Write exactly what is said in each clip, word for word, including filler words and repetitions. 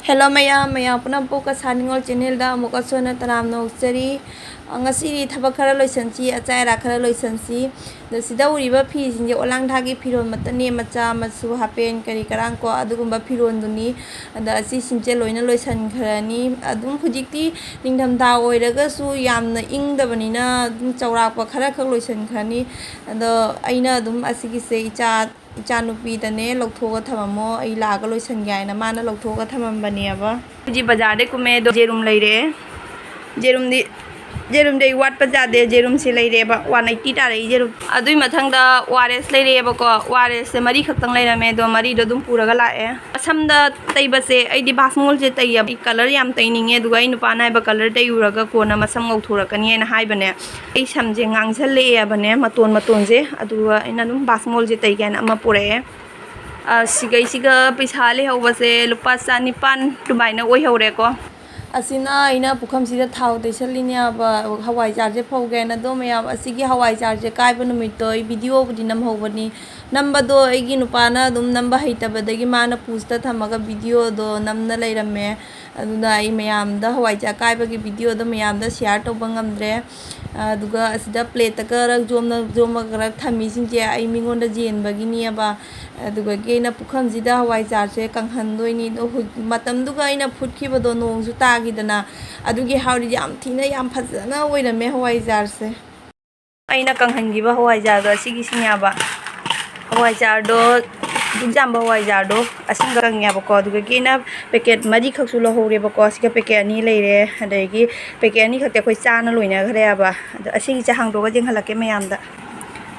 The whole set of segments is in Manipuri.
Hello ꯃꯌꯥꯝ, ꯃꯌꯥꯝ ꯄꯨꯝꯅꯃꯛꯄꯨ ꯀꯁꯥ ꯅꯤꯉꯣꯜ channelꯗ ꯑꯃꯨꯛꯀꯁꯨ ꯍꯟꯅ ꯇꯔꯥꯝꯅ ꯑꯣꯛꯆꯔꯤ꯫ ꯑ, ꯉꯁꯤꯗꯤ ꯊꯕꯛ ꯈꯔ ꯂꯣꯏꯁꯟꯁꯤ, ꯑꯆꯥ ꯑꯔꯥꯛ ꯈꯔ ꯂꯣꯏꯁꯟꯁꯤ꯫ ꯑꯗꯣ ꯁꯤꯗ ꯎꯔꯤꯕ ꯐꯤꯁꯤꯡꯁꯦ ꯑꯣꯂꯥꯡꯊꯥꯒꯤ ꯐꯤꯔꯣꯜ ꯃꯛꯇꯅꯦ, ꯃꯆꯥ ꯃꯁꯨ, ꯍꯥꯄꯦꯟ ꯀꯔꯤ ꯀꯔꯥꯡ ꯀꯣ, ꯑꯗꯨꯒꯨꯝꯕ ꯐꯤꯔꯣꯜꯗꯨꯅꯤ꯫ ꯑꯗ ꯑꯁꯤꯁꯤꯡꯁꯦ ꯂꯣꯏꯅ ꯂꯣꯏꯁꯟꯈ꯭ꯔꯅꯤ꯫ ꯑꯗꯨꯝ ꯍꯧꯖꯤꯛꯇꯤ ꯅꯤꯡꯊꯝꯊꯥ ꯑꯣꯏꯔꯒꯁꯨ ꯌꯥꯝꯅ ꯏꯪꯗꯕꯅꯤꯅ ꯑꯗꯨꯝ ꯆꯥꯎꯔꯥꯛꯄ ꯈꯔ ꯈꯛ ꯂꯣꯏꯁꯟꯈ꯭ꯔꯅꯤ꯫ ꯑꯗꯣ ꯑꯩꯅ ꯑꯗꯨꯝ ꯑꯁꯤꯒꯤꯁꯦ ꯏꯆꯥ ꯏꯆꯥꯅꯨꯄꯤꯗꯅꯦ ꯂꯧꯊꯣꯛꯑꯒ ꯊꯝꯃꯝꯃꯣ, ꯑꯩ ꯂꯥꯛꯑꯒ ꯂꯣꯏꯁꯟꯒꯦ ꯍꯥꯏꯅ ꯃꯥꯅ ꯂꯧꯊꯣꯛꯑꯒ ꯊꯝꯃꯝꯕꯅꯦꯕ꯫ ꯍꯧꯖꯤꯛ ꯕꯖꯥꯔꯗꯩ ꯀꯨꯝꯃꯦ, ꯑꯗꯣ ꯖꯦꯔꯨꯝ ꯂꯩꯔꯦ꯫ ꯖꯦꯔꯨꯝꯗꯤ, ꯖꯦꯔꯨꯝꯗꯤ ꯑꯩ ꯋꯥꯠꯄ ꯌꯥꯗꯦ, ꯖꯦꯔꯨꯝꯁꯤ ꯂꯩꯔꯦꯕ, one eighty ꯇꯥꯔꯛꯏ ꯖꯦꯔꯨꯝ꯫ ꯑꯗꯨꯏ ꯃꯊꯪꯗ O R S ꯂꯩꯔꯛꯑꯦꯕꯀꯣ꯫ O R S ꯁꯦ ꯃꯔꯤ ꯈꯛꯇꯪ ꯂꯩꯔꯝꯃꯦ, ꯑꯗꯣ ꯃꯔꯤꯗꯣ ꯑꯗꯨꯝ ꯄꯨꯔꯒ ꯂꯥꯛꯑꯦ꯫ ꯃꯁꯝꯗ ꯇꯩꯕꯁꯦ ꯑꯩꯗꯤ ꯕꯥꯁꯃꯣꯜꯁꯦ ꯇꯩꯌꯦꯕ, ꯑꯩ colour ꯌꯥꯝ ꯇꯩꯅꯤꯡꯉꯦ, ꯑꯗꯨꯒ ꯑꯩ ꯅꯨꯄꯥꯅ ꯍꯥꯏꯕ colour ꯇꯩꯔꯨꯔꯒ ꯀꯣꯟꯅ ꯃꯁꯝ ꯉꯧꯊꯣꯔꯛꯀꯅꯤ ꯍꯥꯏꯅ ꯍꯥꯏꯕꯅꯦ꯫ ꯑꯩ ꯁꯝꯁꯦ ꯉꯥꯡꯁꯜꯂꯛꯑꯦꯕꯅꯦ, ꯃꯇꯣꯟ ꯃꯇꯣꯟꯁꯦ, ꯑꯗꯨꯒ ꯑꯩꯅ ꯑꯗꯨꯝ ꯕꯥꯁꯃꯣꯜꯁꯦ ꯇꯩꯒꯦ ꯍꯥꯏꯅ ꯑꯃ ꯄꯨꯔꯛꯑꯦ꯫ ꯑ, ꯁꯤꯒꯩꯁꯤꯒ ꯄꯩꯁꯥ ꯂꯩꯍꯧꯕꯁꯦ ꯂꯨꯄꯥ ꯆꯅꯤꯄꯥꯟ ꯑꯗꯨꯃꯥꯏꯅ ꯑꯣꯏꯍꯧꯔꯦꯀꯣ꯫ ꯑꯁꯤꯅ ꯑꯩꯅ ꯄꯨꯈꯝꯁꯤꯗ ꯊꯥꯎ ꯇꯩꯁꯜꯂꯤꯅꯦꯕ, ꯍꯋꯥꯏꯖꯥꯔꯁꯦ ꯐꯧꯒꯦ ꯍꯥꯏꯅ꯫ ꯑꯗꯣ ꯃꯌꯥꯝ, ꯑꯁꯤꯒꯤ ꯍꯋꯥꯏꯖꯥꯔꯁꯦ ꯀꯥꯏꯕ ꯅꯨꯃꯤꯠꯇꯣ ꯑꯩ videoꯕꯨꯗꯤ ꯅꯝꯍꯧꯕꯅꯤ꯫ ꯅꯝꯕꯗꯣ ꯑꯩꯒꯤ ꯅꯨꯄꯥꯅ ꯑꯗꯨꯝ ꯅꯝꯕ ꯍꯩꯇꯕꯗꯒꯤ ꯃꯥꯅ ꯄꯨꯁꯇ ꯊꯝꯃꯒ videoꯗꯣ ꯅꯝꯅ ꯂꯩꯔꯝꯃꯦ꯫ ꯑꯗꯨꯅ ꯑꯩ ꯃꯌꯥꯝꯗ ꯍꯋꯥꯏꯖꯥꯔ ꯀꯥꯏꯕꯒꯤ videoꯗꯣ ꯃꯌꯥꯝꯗ share ꯇꯧꯕ ꯉꯝꯗ꯭ꯔꯦ꯫ ꯑꯗꯨꯒ ꯑꯁꯤꯗ plateꯇ ꯈꯔ ꯌꯣꯝꯅ, ꯌꯣꯝꯃꯒ ꯈꯔ ꯊꯝꯃꯤꯁꯤꯡꯁꯦ ꯑꯩ ꯃꯤꯉꯣꯟꯗ ꯌꯦꯟꯕꯒꯤꯅꯦꯕ꯫ ꯑꯗꯨꯗꯒꯤ ꯑꯩꯅ ꯄꯨꯈꯝꯁꯤꯗ ꯍꯋꯥꯏꯖꯥꯔꯁꯦ ꯀꯪꯍꯟꯗꯣꯏꯅꯤ꯫ ꯑꯗꯣ ꯍꯧ-, ꯃꯇꯝꯗꯨꯒ ꯑꯩꯅ ꯐꯨꯠꯈꯤꯕꯗꯣ ꯅꯣꯡꯁꯨ ꯇꯥꯈꯤꯗꯅ, ꯑꯗꯨꯒꯤ ꯍꯥꯎꯗꯤ ꯌꯥꯝ ꯊꯤꯅ, ꯌꯥꯝ ꯐꯖꯅ ꯑꯣꯏꯔꯝꯃꯦ ꯍꯋꯥꯏꯖꯥꯔꯁꯦ꯫ ꯑꯩꯅ ꯀꯪꯍꯟꯈꯤꯕ ꯍꯋꯥꯏꯖꯥꯔꯗꯣ ꯑꯁꯤꯒꯤꯁꯤꯅꯦꯕ꯫ ꯍꯋꯥꯏꯖꯥꯔꯗꯣ, ꯗꯨꯛ ꯌꯥꯝꯕ ꯍꯋꯥꯏꯖꯥꯔꯗꯣ ꯑꯁꯤꯒ ꯀꯪꯉꯦꯕꯀꯣ꯫ ꯑꯗꯨꯗꯒꯤ ꯑꯩꯅ packet ꯃꯔꯤꯈꯛꯁꯨ ꯂꯧꯍꯧꯔꯦꯕꯀꯣ꯫ ꯁꯤꯒ packet ꯑꯅꯤ ꯂꯩꯔꯦ, ꯑꯗꯒꯤ packet ꯑꯅꯤꯈꯛꯇꯤ ꯑꯩꯈꯣꯏ ꯆꯥꯅ ꯂꯣꯏꯅꯈ꯭ꯔꯦꯕ꯫ ꯑꯗꯣ ꯑꯁꯤꯒꯤꯁꯦ ꯍꯥꯡꯗꯣꯛꯑꯒ ꯌꯦꯡꯍꯜꯂꯛꯀꯦ ꯃꯌꯥꯝꯗ꯫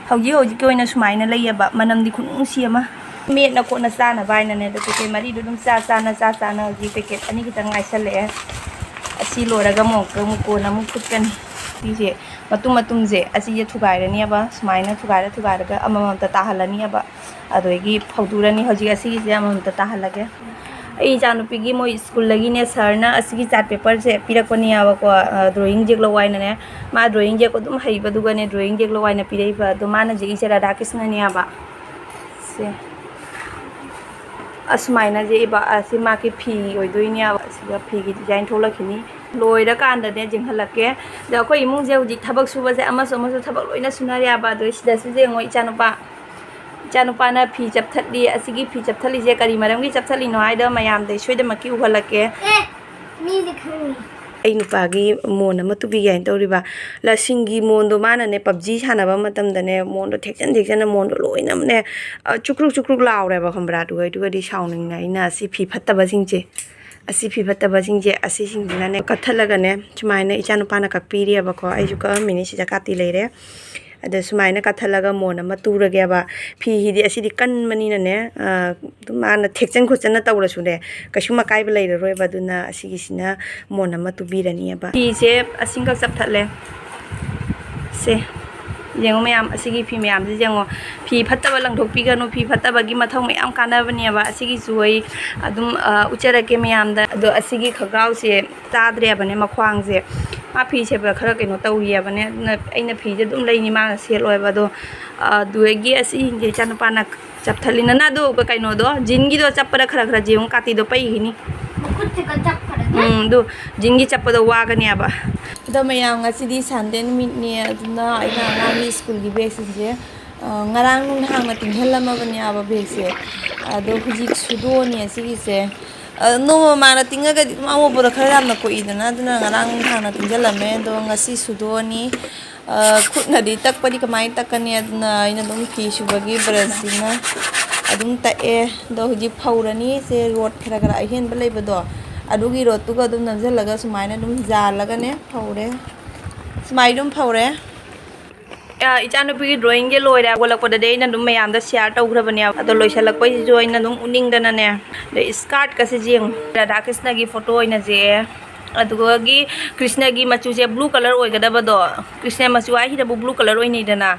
ꯍꯧꯖꯤꯛ ꯍꯧꯖꯤꯛꯀꯤ ꯑꯣꯏꯅ ꯁꯨꯃꯥꯏꯅ ꯂꯩꯌꯦꯕ, ꯃꯅꯝꯗꯤ ꯈꯨꯅꯨꯡꯁꯤ ꯑꯃ꯫ ꯃꯦꯠꯅ ꯈꯣꯠꯅ ꯆꯥꯅꯕ ꯍꯥꯏꯅꯅꯦ, ꯑꯗꯣ packet ꯃꯔꯤꯗꯣ ꯑꯗꯨꯝ ꯆꯥ ꯆꯥꯅ, ꯆꯥ ꯆꯥꯅ ꯍꯧꯖꯤꯛ packet ꯑꯅꯤ ꯈꯛꯇꯪ ꯉꯥꯏꯁꯜꯂꯛꯑꯦ꯫ ꯑꯁꯤ ꯂꯣꯏꯔꯒ ꯑꯃꯨꯛ, ꯑꯃꯨꯛ ꯀꯣꯟꯅ ꯑꯃꯨꯛ ꯐꯨꯠꯀꯅꯤ꯫ ꯁꯤꯁꯦ ꯃꯇꯨꯝ ꯃꯇꯨꯝꯁꯦ ꯑꯁꯤꯁꯦ ꯊꯨꯒꯥꯏꯔꯅꯤꯕ, ꯁꯨꯃꯥꯏꯅ ꯊꯨꯒꯥꯏꯔ ꯊꯨꯒꯥꯏꯔꯒ ꯑꯃꯃꯝꯇ ꯇꯥꯍꯜꯂꯅꯤꯕ꯫ ꯑꯗꯨꯗꯒꯤ ꯐꯧꯗꯣꯔꯅꯤ꯫ ꯍꯧꯖꯤꯛ ꯑꯁꯤꯒꯤꯁꯦ ꯑꯃꯃꯝꯇ ꯇꯥꯍꯜꯂꯒꯦ꯫ ꯑꯩ ꯏꯆꯥꯅꯨꯄꯤꯒꯤ ꯃꯣꯏ schoolꯗꯒꯤꯅꯦ, sirꯅ ꯑꯁꯤꯒꯤ chart paperꯁꯦ ꯄꯤꯔꯛꯄꯅꯦꯕꯀꯣ, ꯑ, drawing ꯌꯦꯛꯂꯛꯑꯣ ꯍꯥꯏꯅꯅꯦ꯫ ꯃꯥ drawing ꯌꯦꯛꯄ ꯑꯗꯨꯝ ꯍꯩꯕꯗꯨꯒꯅꯦ, drawing ꯌꯦꯛꯂꯛꯑꯣ ꯍꯥꯏꯅ ꯄꯤꯔꯛꯏꯕ꯫ ꯑꯗꯣ ꯃꯥꯅ ꯌꯦꯛꯏꯁꯦ ꯔꯥꯙꯥ ꯀ꯭ꯔꯤꯁꯅꯅꯦꯕ꯫ ꯁꯦ꯫ ꯑꯁꯨꯃꯥꯏꯅ ꯌꯦꯛꯏꯕ ꯑꯁꯤ ꯃꯥꯒꯤ ꯐꯤ ꯑꯣꯏꯗꯣꯏꯅꯦꯕ꯫ ꯑꯁꯤꯗ ꯐꯤꯒꯤ design ꯊꯣꯛꯂꯛꯈꯤꯅꯤ꯫ ꯂꯣꯏꯔꯀꯥꯟꯗꯅꯦ ꯌꯦꯡꯍꯜꯂꯛꯀꯦ꯫ ꯑꯗꯣ ꯑꯩꯈꯣꯏ ꯏꯃꯨꯡꯁꯦ ꯍꯧꯖꯤꯛ ꯊꯕꯛ ꯁꯨꯕꯁꯦ ꯑꯃꯁꯨ ꯑꯃꯁꯨ ꯊꯕꯛ ꯂꯣꯏꯅ ꯁꯨꯅꯔꯦꯕ꯫ ꯑꯗꯣ ꯁꯤꯗꯁꯨ ꯌꯦꯡꯉꯣ, ꯏꯆꯥꯅꯨꯄꯥ, ꯏꯆꯥꯅꯨꯄꯥꯅ ꯐꯤ ꯆꯞꯊꯠꯂꯤ꯫ ꯑꯁꯤꯒꯤ ꯐꯤ ꯆꯞꯊꯠꯂꯤꯁꯦ ꯀꯔꯤ ꯃꯔꯝꯒꯤ ꯆꯞꯊꯠꯂꯤꯅꯣ ꯍꯥꯏꯗꯣ ꯃꯌꯥꯝꯗ ꯁꯣꯏꯗꯅꯃꯛꯀꯤ ꯎꯍꯜꯂꯛꯀꯦ꯫ ꯑꯦ, ꯃꯤꯗꯤ ꯈꯪꯉꯤ꯫ ꯑꯩ ꯅꯨꯄꯥꯒꯤ ꯃꯣꯟ ꯑꯃ ꯇꯨꯕꯤꯒꯦ ꯍꯥꯏꯅ ꯇꯧꯔꯤꯕ꯫ ꯂꯁꯤꯡꯒꯤ ꯃꯣꯟꯗꯣ ꯃꯥꯅꯅꯦ PUBG ꯁꯥꯟꯅꯕ ꯃꯇꯝꯗꯅꯦ, ꯃꯣꯟꯗꯣ ꯊꯦꯛꯆꯟ ꯊꯦꯛꯆꯟꯅ ꯃꯣꯟꯗꯣ ꯂꯣꯏꯅꯃꯛꯅꯦ, ꯑ, ꯆꯨꯛꯔꯨꯛ ꯆꯨꯛꯔꯨꯛ ꯂꯥꯎꯔꯦꯕ, ꯈꯪꯕ꯭ꯔꯥ? ꯑꯗꯨꯒ, ꯑꯗꯨꯒꯗꯤ ꯁꯥꯎꯅꯤꯡꯅ ꯑꯩꯅ ꯑꯁꯤ ꯐꯤ ꯐꯠꯇꯕꯁꯤꯡꯁꯦ, ꯑꯁꯤ ꯐꯤ ꯐꯠꯇꯕꯁꯤꯡꯁꯦ, ꯑꯁꯤꯁꯤꯡꯁꯤꯅꯅꯦ ꯀꯠꯊꯠꯂꯒꯅꯦ, ꯁꯨꯃꯥꯏꯅ ꯏꯆꯥꯅꯨꯄꯥꯅ ꯀꯛꯄꯤꯔꯤꯑꯕꯀꯣ꯫ ꯑꯩꯁꯨ ꯀꯛꯑꯝꯃꯤꯅꯤ, ꯁꯤꯗ ꯀꯥꯇꯤ ꯂꯩꯔꯦ꯫ ꯑꯗ ꯁꯨꯃꯥꯏꯅ ꯀꯠꯊꯠꯂꯒ ꯃꯣꯟ ꯑꯃ ꯇꯨꯔꯒꯦꯕ꯫ ꯐꯤꯁꯤꯗꯤ ꯑꯁꯤꯗꯤ ꯀꯟꯕꯅꯤꯅꯅꯦ, ꯑ, ꯑꯗꯨꯝ ꯃꯥꯅ ꯊꯦꯛꯆꯟ ꯈꯣꯠꯆꯟꯅ ꯇꯧꯔꯁꯨꯅꯦ, ꯀꯩꯁꯨꯝ ꯑꯀꯥꯏꯕ ꯂꯩꯔꯔꯣꯏꯕ꯫ ꯑꯗꯨꯅ ꯑꯁꯤꯒꯤꯁꯤꯅ ꯃꯣꯟ ꯑꯃ ꯇꯨꯕꯤꯔꯅꯤꯕ꯫ ꯐꯤꯁꯦ ꯑꯁꯤꯡꯈꯛ ꯆꯞꯊꯠꯂꯦ꯫ ꯁꯦ, ꯌꯦꯡꯉꯣ ꯃꯌꯥꯝ, ꯑꯁꯤꯒꯤ ꯐꯤ ꯃꯌꯥꯝꯁꯦ ꯌꯦꯡꯉꯣ꯫ ꯐꯤ ꯐꯠꯇꯕ ꯂꯪꯊꯣꯛꯄꯤꯒꯅꯨ, ꯐꯤ ꯐꯠꯇꯕꯒꯤ ꯃꯊꯧ ꯃꯌꯥꯝ ꯀꯥꯟꯅꯕꯅꯦꯕ꯫ ꯑꯁꯤꯒꯤꯁꯨ ꯑꯩ ꯑꯗꯨꯝ, ꯑ, ꯎꯠꯆꯔꯛꯀꯦ ꯃꯌꯥꯝꯗ꯫ ꯑꯗꯣ ꯑꯁꯤꯒꯤ ꯈꯣꯡꯒ꯭ꯔꯥꯎꯁꯦ ꯆꯥꯗ꯭ꯔꯦꯕꯅꯦ ꯃꯈ꯭ꯋꯥꯡꯁꯦ꯫ ꯃꯥ ꯐꯤ ꯁꯦꯠꯄꯗ ꯈꯔ ꯀꯩꯅꯣ ꯇꯧꯔꯤꯑꯕꯅꯦ꯫ ꯑꯗꯨꯅ ꯑꯩꯅ ꯐꯤꯁꯦ ꯑꯗꯨꯝ ꯂꯩꯅꯤ, ꯃꯥꯅ ꯁꯦꯠꯂꯣꯏꯕ꯫ ꯑꯗꯣ, ꯑ, ꯑꯗꯨꯗꯒꯤ ꯑꯁꯤꯁꯤꯡꯁꯦ ꯏꯆꯥꯅꯨꯄꯥꯅ ꯆꯞꯊꯠꯂꯤ꯫ ꯅꯅꯥꯗꯣ ꯀꯩꯅꯣꯗꯣ, ꯖꯤꯟꯒꯤꯗꯣ ꯆꯞꯄꯗ ꯈꯔ ꯈꯔ ꯌꯦꯡꯉꯨ, ꯀꯥꯇꯤꯗꯣ ꯄꯩꯈꯤꯅꯤ꯫ ꯃꯈꯨꯠꯁꯤꯒ ꯆꯞꯈ꯭ꯔꯦ꯫ ꯎꯝ, ꯑꯗꯨ ꯖꯤꯟꯒꯤ ꯆꯞꯄꯗꯣ ꯋꯥꯒꯅꯦꯕ꯫ ꯑꯗꯣ ꯃꯌꯥꯝ, ꯉꯁꯤꯗꯤ Sunday ꯅꯨꯃꯤꯠꯅꯦ, ꯑꯗꯨꯅ ꯑꯩꯅ ꯑꯉꯥꯡꯒꯤ ꯁ꯭ꯀꯨꯜꯒꯤ ꯕꯦꯒꯁꯤꯡꯁꯦ, ꯑ, ꯉꯔꯥꯡ ꯅꯨꯡꯗꯥꯡꯅ ꯇꯤꯡꯍꯜꯂꯝꯃꯕꯅꯦꯕ ꯕꯦꯒꯁꯦ꯫ ꯑꯗꯣ ꯍꯧꯖꯤꯛ ꯁꯨꯗꯣꯛꯑꯅꯤ ꯑꯁꯤꯒꯤꯁꯦ꯫ ꯑ, ꯅꯣꯡꯃ ꯃꯃꯥꯡꯗ ꯇꯤꯡꯉꯒꯗꯤ ꯑꯗꯨꯝ ꯑꯃꯣꯠꯄꯗꯣ ꯈꯔ ꯌꯥꯝꯅ ꯀꯣꯛꯏꯗꯅ, ꯑꯗꯨꯅ ꯉꯔꯥꯡ ꯅꯨꯡꯗꯥꯡꯅ ꯇꯤꯡꯁꯤꯜꯂꯝꯃꯦ꯫ ꯑꯗꯣ ꯉꯁꯤ ꯁꯨꯗꯣꯛꯑꯅꯤ꯫ ꯑ, ꯈꯨꯠꯅꯗꯤ ꯇꯛꯄꯗꯤ ꯀꯃꯥꯏꯅ ꯇꯛꯀꯅꯤ? ꯑꯗꯨꯅ ꯑꯩꯅ ꯑꯗꯨꯝ ꯐꯤ ꯁꯨꯕꯒꯤ ꯕ꯭ꯔꯁꯁꯤꯅ ꯑꯗꯨꯝ ꯇꯛꯑꯦ꯫ ꯑꯗꯣ ꯍꯧꯖꯤꯛ ꯐꯧꯔꯅꯤ꯫ ꯁꯦ, ꯔꯣꯠ ꯈꯔ ꯈꯔ ꯑꯍꯦꯟꯕ ꯂꯩꯕꯗꯣ, ꯑꯗꯨꯒꯤ ꯔꯣꯠꯇꯨꯒ ꯑꯗꯨꯝ ꯅꯝꯁꯤꯜꯂꯒ ꯁꯨꯃꯥꯏꯅ ꯑꯗꯨꯝ ꯌꯥꯜꯂꯒꯅꯦ ꯐꯧꯔꯦ꯫ ꯁꯨꯃꯥꯏꯅ ꯑꯗꯨꯝ ꯐꯧꯔꯦ꯫ ꯑ, ꯏꯆꯥꯅꯨꯄꯤꯒꯤ drawingꯁꯦ ꯂꯣꯏꯔꯦ꯫ ꯍꯧꯒꯠꯂꯛꯄꯗꯗꯤ ꯑꯩꯅ ꯑꯗꯨꯝ ꯃꯌꯥꯝꯗ share ꯇꯧꯈ꯭ꯔꯕꯅꯦꯕ꯫ ꯑꯗꯣ ꯂꯣꯏꯁꯤꯜꯂꯛꯄꯩꯁꯤꯁꯨ ꯑꯩꯅ ꯑꯗꯨꯝ ꯎꯠꯅꯤꯡꯗꯅꯅꯦ꯫ ꯑꯗꯩ skirtꯀꯁꯦ ꯌꯦꯡꯉꯨ꯫ ꯔꯥꯙꯥ ꯀ꯭ꯔꯤꯁꯅꯒꯤ photo ꯑꯣꯏꯅ ꯌꯦꯛꯑꯦ꯫ ꯑꯗꯨꯒꯤ ꯀ꯭ꯔꯤꯁꯅꯒꯤ ꯃꯆꯨꯁꯦ blue colour ꯑꯣꯏꯒꯗꯕꯗꯣ, ꯀ꯭ꯔꯤꯁꯅ ꯃꯆꯨ ꯍꯥꯏꯁꯤꯗꯕꯨ blue colour ꯑꯣꯏꯅꯩꯗꯅ꯫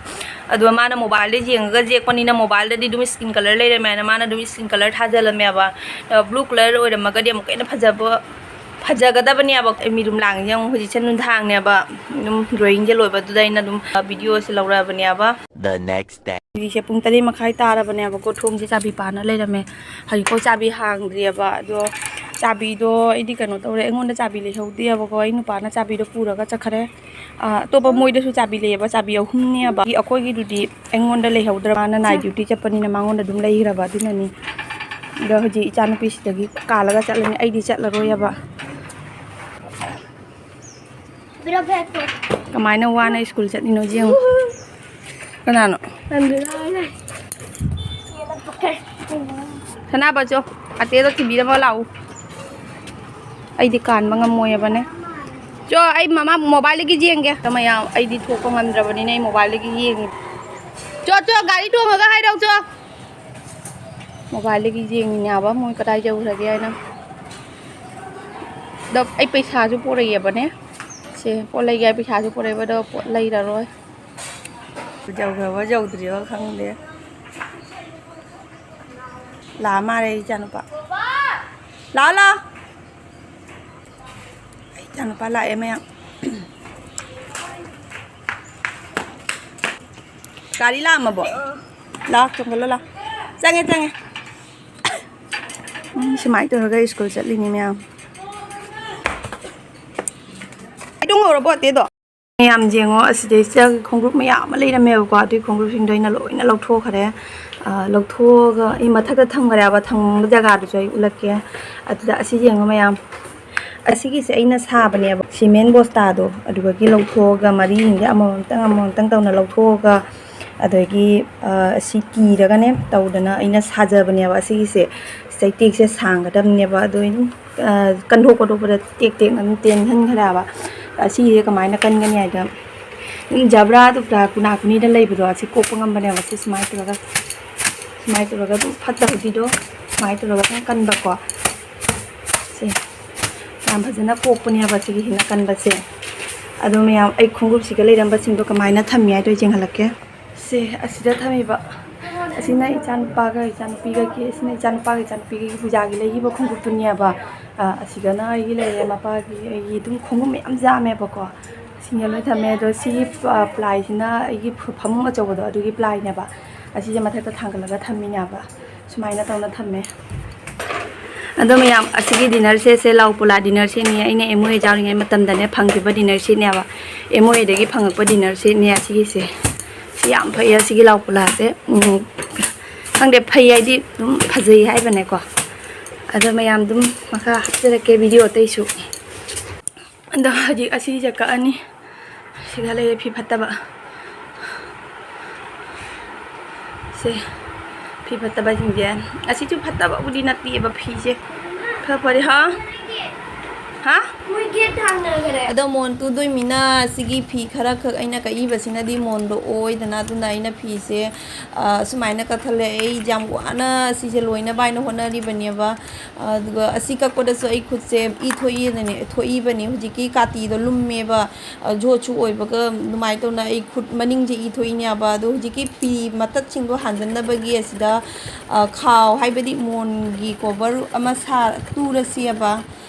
ꯑꯗꯨꯒ ꯃꯥꯅ mobileꯗ ꯌꯦꯡꯉꯒ ꯌꯦꯛꯄꯅꯤꯅ mobileꯗꯗꯤ ꯑꯗꯨꯝ skin colour ꯂꯩꯔꯝꯃꯦꯅ ꯃꯥꯅ ꯑꯗꯨꯝ skin colour ꯊꯥꯖꯜꯂꯝꯃꯦꯕ꯫ ꯑ, blue colour ꯑꯣꯏꯔꯝꯃꯒꯗꯤ ꯑꯃꯨꯛꯀ ꯍꯦꯟꯅ ꯐꯖꯕ ꯐꯖꯒꯗꯕꯅꯦꯕ꯫ ꯃꯤꯔꯨꯝ ꯂꯥꯡꯉꯤꯁꯦ ꯑꯃꯨꯛ ꯍꯧꯖꯤꯛꯁꯦ ꯅꯨꯡꯗꯥꯡꯅꯦꯕ꯫ ꯑꯗꯨꯝ drawingꯁꯦ ꯂꯣꯏꯕꯗꯨꯗ ꯑꯩꯅ ꯑꯗꯨꯝ videoꯁꯦ ꯂꯧꯔꯛꯑꯕꯅꯦꯕ꯫ The next day. ꯍꯧꯖꯤꯛꯁꯦ ꯄꯨꯡ ꯇꯔꯦꯠ ꯃꯈꯥꯏ ꯇꯥꯔꯕꯅꯦꯕꯀꯣ꯫ ꯊꯣꯡꯁꯦ ꯆꯥꯕꯤ ꯄꯥꯟꯅ ꯂꯩꯔꯝꯃꯦ꯫ ꯍꯧꯖꯤꯛꯐꯥꯎ ꯆꯥꯕꯤ ꯍꯥꯡꯗ꯭ꯔꯤꯑꯕ꯫ ꯑꯗꯣ ꯆꯥꯕꯤꯗꯣ ꯑꯩꯗꯤ ꯀꯩꯅꯣ ꯇꯧꯔꯦ, ꯑꯩꯉꯣꯟꯗ ꯆꯥꯕꯤ ꯂꯩꯍꯧꯗꯦꯕꯀꯣ꯫ ꯑꯩ ꯅꯨꯄꯥꯅ ꯆꯥꯕꯤꯗꯣ ꯄꯨꯔꯒ ꯆꯠꯈ꯭ꯔꯦ꯫ ꯑ, ꯑꯇꯣꯞꯄ ꯃꯣꯏꯗꯁꯨ ꯆꯥꯕꯤ ꯂꯩꯌꯦꯕ, ꯆꯥꯕꯤ ꯑꯍꯨꯝꯅꯦꯕ꯫ ꯑꯩꯈꯣꯏꯒꯤꯗꯨꯗꯤ ꯑꯩꯉꯣꯟꯗ ꯂꯩꯍꯧꯗ꯭ꯔꯕ, ꯃꯥꯅ night duty ꯆꯠꯄꯅꯤꯅ ꯃꯉꯣꯟꯗ ꯑꯗꯨꯝ ꯂꯩꯈ꯭ꯔꯕ꯫ ꯑꯗꯨꯅꯅꯤ꯫ ꯑꯗꯣ ꯍꯧꯖꯤꯛ ꯏꯆꯥꯅꯨꯄꯤꯁꯤꯗꯒꯤ ꯀꯥꯜꯂꯒ ꯆꯠꯂꯅꯤ, ꯑꯩꯗꯤ ꯆꯠꯂꯔꯣꯏꯕ꯫ ꯀꯃꯥꯏꯅ ꯋꯥꯅ ꯁ꯭ꯀꯨꯜ ꯆꯠꯂꯤꯅꯣ ꯌꯦꯡꯉꯨ꯫ ꯀꯅꯥꯅꯣ? ꯁꯅꯥꯕ, ꯆꯣ, ꯑꯇꯦꯗꯣ ꯊꯤꯕꯤꯔꯝꯃꯣ ꯂꯥꯛꯎ꯫ ꯑꯩꯗꯤ ꯀꯥꯟꯕ ꯉꯝꯃꯣꯏꯑꯕꯅꯦ꯫ ꯆꯣ, ꯑꯩ ꯃꯃꯥ mobileꯗꯒꯤ ꯌꯦꯡꯒꯦ꯫ ꯃꯌꯥꯝ, ꯑꯩꯗꯤ ꯊꯣꯛꯄ ꯉꯝꯗ꯭ꯔꯕꯅꯤꯅ ꯑꯩ mobileꯗꯒꯤ ꯌꯦꯡꯉꯤ꯫ ꯆꯣ, ꯆꯣ, ꯒꯥꯔꯤ ꯇꯣꯡꯉꯒ ꯍꯥꯏꯔꯛꯎ, ꯆꯣ꯫ Mobileꯗꯒꯤ ꯌꯦꯡꯉꯤꯅꯦꯕ ꯃꯣꯏ ꯀꯗꯥꯏ ꯌꯧꯈ꯭ꯔꯒꯦ ꯍꯥꯏꯅ꯫ ꯑꯗꯣ ꯑꯩ ꯄꯩꯁꯥꯁꯨ ꯄꯨꯔꯛꯑꯦꯕꯅꯦ꯫ ꯁꯦ, ꯄꯣꯠ ꯂꯩꯒꯦ ꯍꯥꯏ ꯄꯩꯁꯥꯁꯨ ꯄꯨꯔꯛꯑꯦꯕ, ꯑꯗꯣ ꯄꯣꯠ ꯂꯩꯔꯔꯣꯏ꯫ ꯌꯧꯈ꯭ꯔꯕ ꯌꯧꯗ꯭ꯔꯤꯕ ꯈꯪꯗꯦ꯫ ꯂꯥꯛꯑ ꯃꯥꯜꯂꯦ ꯑꯩ ꯏꯆꯥꯅꯨꯄꯥ꯫ ꯂꯥꯛꯑꯣ, ꯂꯥꯛꯑꯣ꯫ ꯑꯩ ꯏꯆꯥꯅꯨꯄꯥ ꯂꯥꯛꯑꯦ ꯃꯌꯥꯝ꯫ ꯒꯥꯔꯤ ꯂꯥꯛꯑꯝꯃꯕꯣ? ꯂꯥꯛꯑꯣ, ꯆꯪꯒꯠꯂꯣ, ꯂꯥꯛꯑꯣ꯫ ꯆꯪꯉꯦ, ꯆꯪꯉꯦ꯫ ꯎꯝ, ꯁꯨꯃꯥꯏꯅ ꯇꯧꯔꯒ ꯁ꯭ꯀꯨꯜ ꯆꯠꯂꯤꯅꯤ ꯃꯌꯥꯝ꯫ ꯀꯩꯗꯧ ꯉꯧꯔꯕꯣ ꯑꯇꯦꯗꯣ? ꯃꯌꯥꯝ ꯌꯦꯡꯉꯣ, ꯑꯁꯤꯗꯩꯁꯤꯗ ꯈꯣꯡꯒ꯭ꯔꯨꯞ ꯃꯌꯥꯝ ꯑꯃ ꯂꯩꯔꯝꯃꯦꯕꯀꯣ꯫ ꯑꯗꯨꯒꯤ ꯈꯣꯡꯒ꯭ꯔꯨꯞꯁꯤꯡꯗꯣ ꯑꯩꯅ ꯂꯣꯏꯅ ꯂꯧꯊꯣꯛꯈ꯭ꯔꯦ꯫ ꯑ, ꯂꯧꯊꯣꯛꯑꯒ ꯑꯩ ꯃꯊꯛꯇ ꯊꯝꯈ꯭ꯔꯦꯕ, ꯊꯝꯕ ꯖꯒꯥꯗꯨꯁꯨ ꯑꯩ ꯎꯠꯂꯛꯀꯦ꯫ ꯑꯗꯨꯗ ꯑꯁꯤ ꯌꯦꯡꯉꯣ ꯃꯌꯥꯝ, ꯑꯁꯤꯒꯤꯁꯦ ꯑꯩꯅ ꯁꯥꯕꯅꯦꯕ꯫ ꯁꯤꯃꯦꯟ ꯕꯣꯁꯇꯥꯗꯣ ꯑꯗꯨꯗꯒꯤ ꯂꯧꯊꯣꯛꯑꯒ ꯃꯔꯤꯁꯤꯡꯁꯦ ꯑꯃꯃꯝꯇꯪ ꯑꯃꯃꯝꯇꯪ ꯇꯧꯅ ꯂꯧꯊꯣꯛꯑꯒ, ꯑꯗꯒꯤ, ꯑ, ꯑꯁꯤ ꯀꯤꯔꯒꯅꯦ ꯇꯧꯗꯅ ꯑꯩꯅ ꯁꯥꯖꯕꯅꯦꯕ꯫ ꯑꯁꯤꯒꯤꯁꯦ ꯆꯩꯇꯦꯛꯁꯦ ꯁꯥꯡꯒꯗꯕꯅꯦꯕ꯫ ꯑꯗꯣ ꯑꯩ ꯑꯗꯨꯝ, ꯑ, ꯀꯟꯊꯣꯛ ꯈꯣꯠꯇꯣꯛꯄꯗ ꯇꯦꯛ ꯇꯦꯛꯅ ꯑꯗꯨꯝ ꯇꯦꯟꯍꯟꯈ꯭ꯔꯦꯕ꯫ ꯑꯁꯤꯁꯦ ꯀꯃꯥꯏꯅ ꯀꯟꯒꯅꯤ ꯍꯥꯏꯗ, ꯖꯕ꯭ꯔꯥ ꯇꯨꯕ꯭ꯔꯥ ꯀꯨꯅꯥ ꯀꯨꯅꯤꯗ ꯂꯩꯕꯗꯣ ꯑꯁꯤ ꯀꯣꯛꯄ ꯉꯝꯕꯅꯦꯕ꯫ ꯁꯤ ꯁꯨꯃꯥꯏꯅ ꯇꯧꯔꯒ, ꯁꯨꯃꯥꯏꯅ ꯇꯧꯔꯒ ꯑꯗꯨꯝ ꯐꯠꯇꯕꯒꯤꯗꯣ ꯁꯨꯃꯥꯏꯅ ꯇꯧꯔꯒ ꯑꯗꯨꯝ ꯀꯟꯕꯀꯣ꯫ ꯁꯦ, ꯌꯥꯝ ꯐꯖꯅ ꯀꯣꯛꯄꯅꯦꯕ ꯁꯤꯒꯤꯁꯤꯅ ꯀꯟꯕꯁꯦ꯫ ꯑꯗꯣ ꯃꯌꯥꯝ, ꯑꯩ ꯈꯣꯡꯎꯞꯁꯤꯒ ꯂꯩꯔꯝꯕꯁꯤꯡꯗꯣ ꯀꯃꯥꯏꯅ ꯊꯝꯃꯤ ꯍꯥꯏꯗꯣ ꯑꯩ ꯌꯦꯡꯍꯜꯂꯛꯀꯦ꯫ ꯁꯦ, ꯑꯁꯤꯗ ꯊꯝꯃꯤꯕ ꯑꯁꯤꯅ ꯏꯆꯥꯅꯨꯄꯥꯒ ꯏꯆꯥꯅꯨꯄꯤꯒꯒꯤ, ꯑꯁꯤꯅ ꯏꯆꯥꯅꯨꯄꯥꯒ ꯏꯆꯥꯅꯨꯄꯤꯒꯒꯤ ꯄꯨꯖꯥꯒꯤ ꯂꯩꯈꯤꯕ ꯈꯣꯡꯎꯞꯇꯨꯅꯦꯕ꯫ ꯑ, ꯑꯁꯤꯒꯅ ꯑꯩꯒꯤ ꯂꯩꯔꯦ, ꯃꯄꯥꯒꯤ, ꯑꯩꯒꯤ ꯑꯗꯨꯝ ꯈꯣꯡꯎꯞ ꯃꯌꯥꯝ ꯌꯥꯝꯃꯦꯕꯀꯣ꯫ ꯑꯁꯤꯅ ꯂꯣꯏ ꯊꯝꯃꯦ꯫ ꯑꯗꯣ ꯁꯤꯒꯤ, ꯑ, ꯄ꯭ꯂꯥꯏꯁꯤꯅ ꯑꯩꯒꯤ ꯐ-, ꯐꯃꯨꯡ ꯑꯆꯧꯕꯗꯣ ꯑꯗꯨꯒꯤ ꯄ꯭ꯂꯥꯏꯅꯦꯕ꯫ ꯑꯁꯤꯁꯦ ꯃꯊꯛꯇ ꯊꯥꯡꯒꯠꯂꯒ ꯊꯝꯃꯤꯅꯦꯕ꯫ ꯁꯨꯃꯥꯏꯅ ꯇꯧꯅ ꯊꯝꯃꯦ꯫ ꯑꯗꯣ ꯃꯌꯥꯝ, ꯑꯁꯤꯒꯤ ꯗꯤꯅꯔ ꯁꯦꯠꯁꯦ ꯂꯥꯎ ꯄꯨꯂꯥ ꯗꯤꯅꯔ ꯁꯦꯠꯅꯤ꯫ ꯑꯩꯅ ꯑꯦꯝ ꯑꯣ ꯑꯦ ꯌꯥꯎꯔꯤꯉꯩ ꯃꯇꯝꯗꯅꯦ ꯐꯪꯈꯤꯕ ꯗꯤꯅꯔ ꯁꯦꯠꯅꯦꯕ꯫ ꯑꯦꯝ ꯑꯣ ꯑꯦꯗꯒꯤ ꯐꯪꯉꯛꯄ ꯗꯤꯅꯔ ꯁꯦꯠꯅꯦ ꯑꯁꯤꯒꯤꯁꯦ꯫ ꯁꯤ ꯌꯥꯝ ꯐꯩ, ꯑꯁꯤꯒꯤ ꯂꯥꯎ ꯄꯨꯂꯥꯁꯦ꯫ ꯎꯝ, ꯈꯪꯗꯦ, ꯐꯩ ꯍꯥꯏꯗꯤ ꯑꯗꯨꯝ ꯐꯖꯩ ꯍꯥꯏꯕꯅꯦꯀꯣ꯫ ꯑꯗꯣ ꯃꯌꯥꯝ ꯑꯗꯨꯝ ꯃꯈꯥ ꯍꯥꯞꯆꯔꯛꯀꯦ ꯚꯤꯗꯤꯑꯣ ꯑꯇꯩꯁꯨ꯫ ꯑꯗꯣ ꯍꯧꯖꯤꯛ ꯑꯁꯤꯁꯦ ꯀꯛꯑꯅꯤ꯫ ꯁꯤꯗ ꯂꯩꯔꯦ ꯐꯤ ꯐꯠꯇꯕ꯫ ꯁꯦ, ꯐꯤ ꯐꯠꯇꯕꯁꯤꯡꯁꯦ꯫ ꯑꯁꯤꯁꯨ ꯐꯠꯇꯕꯕꯨꯗꯤ ꯅꯠꯇꯦꯕ ꯐꯤꯁꯦ꯫ ꯈꯔ ꯐꯔꯦ, ꯍꯥ? ꯍꯥ? ꯃꯣꯏ ꯒꯦꯠ ꯍꯥꯡꯅꯈ꯭ꯔꯦ꯫ ꯑꯗꯣ ꯃꯣꯟ ꯇꯨꯗꯣꯏꯃꯤꯅ ꯁꯤꯒꯤ ꯐꯤ ꯈꯔ ꯈꯛ ꯑꯩꯅ ꯀꯛꯏꯕꯁꯤꯅꯗꯤ ꯃꯣꯟꯗꯣ ꯑꯣꯏꯗꯅ, ꯑꯗꯨꯅ ꯑꯩꯅ ꯐꯤꯁꯦ, ꯑ, ꯁꯨꯃꯥꯏꯅ ꯀꯛꯊꯠꯂꯦ꯫ ꯑꯩ ꯌꯥꯝ ꯋꯥꯅ ꯁꯤꯁꯦ ꯂꯣꯏꯅꯕ ꯍꯥꯏꯅ ꯍꯣꯠꯅꯔꯤꯕꯅꯦꯕ꯫ ꯑꯗꯨꯒ ꯑꯁꯤ ꯀꯛꯄꯗꯁꯨ ꯑꯩ ꯈꯨꯠꯁꯦ ꯏ ꯊꯣꯛꯏꯗꯅꯦ, ꯊꯣꯛꯏꯕꯅꯦ꯫ ꯍꯧꯖꯤꯛꯀꯤ ꯀꯥꯇꯤꯗꯣ ꯂꯨꯝꯃꯦꯕ, ꯑ, ꯖꯣꯠꯁꯨ ꯑꯣꯏꯕꯒ ꯑꯗꯨꯃꯥꯏꯅ ꯇꯧꯅ ꯑꯩ ꯈꯨꯠ ꯃꯅꯤꯡꯁꯦ ꯏ ꯊꯣꯛꯏꯅꯦꯕ꯫ ꯑꯗꯣ ꯍꯧꯖꯤꯛꯀꯤ ꯐꯤ ꯃꯇꯠꯁꯤꯡꯗꯣ ꯍꯥꯟꯖꯟꯅꯕꯒꯤ ꯑꯁꯤꯗ, ꯑ, ꯈꯥꯎ, ꯍꯥꯏꯕꯗꯤ ꯃꯣꯟꯒꯤ ꯀꯣꯚꯔ ꯑꯃ ꯁꯥ-, ꯇꯨꯔꯁꯤꯑꯕ꯫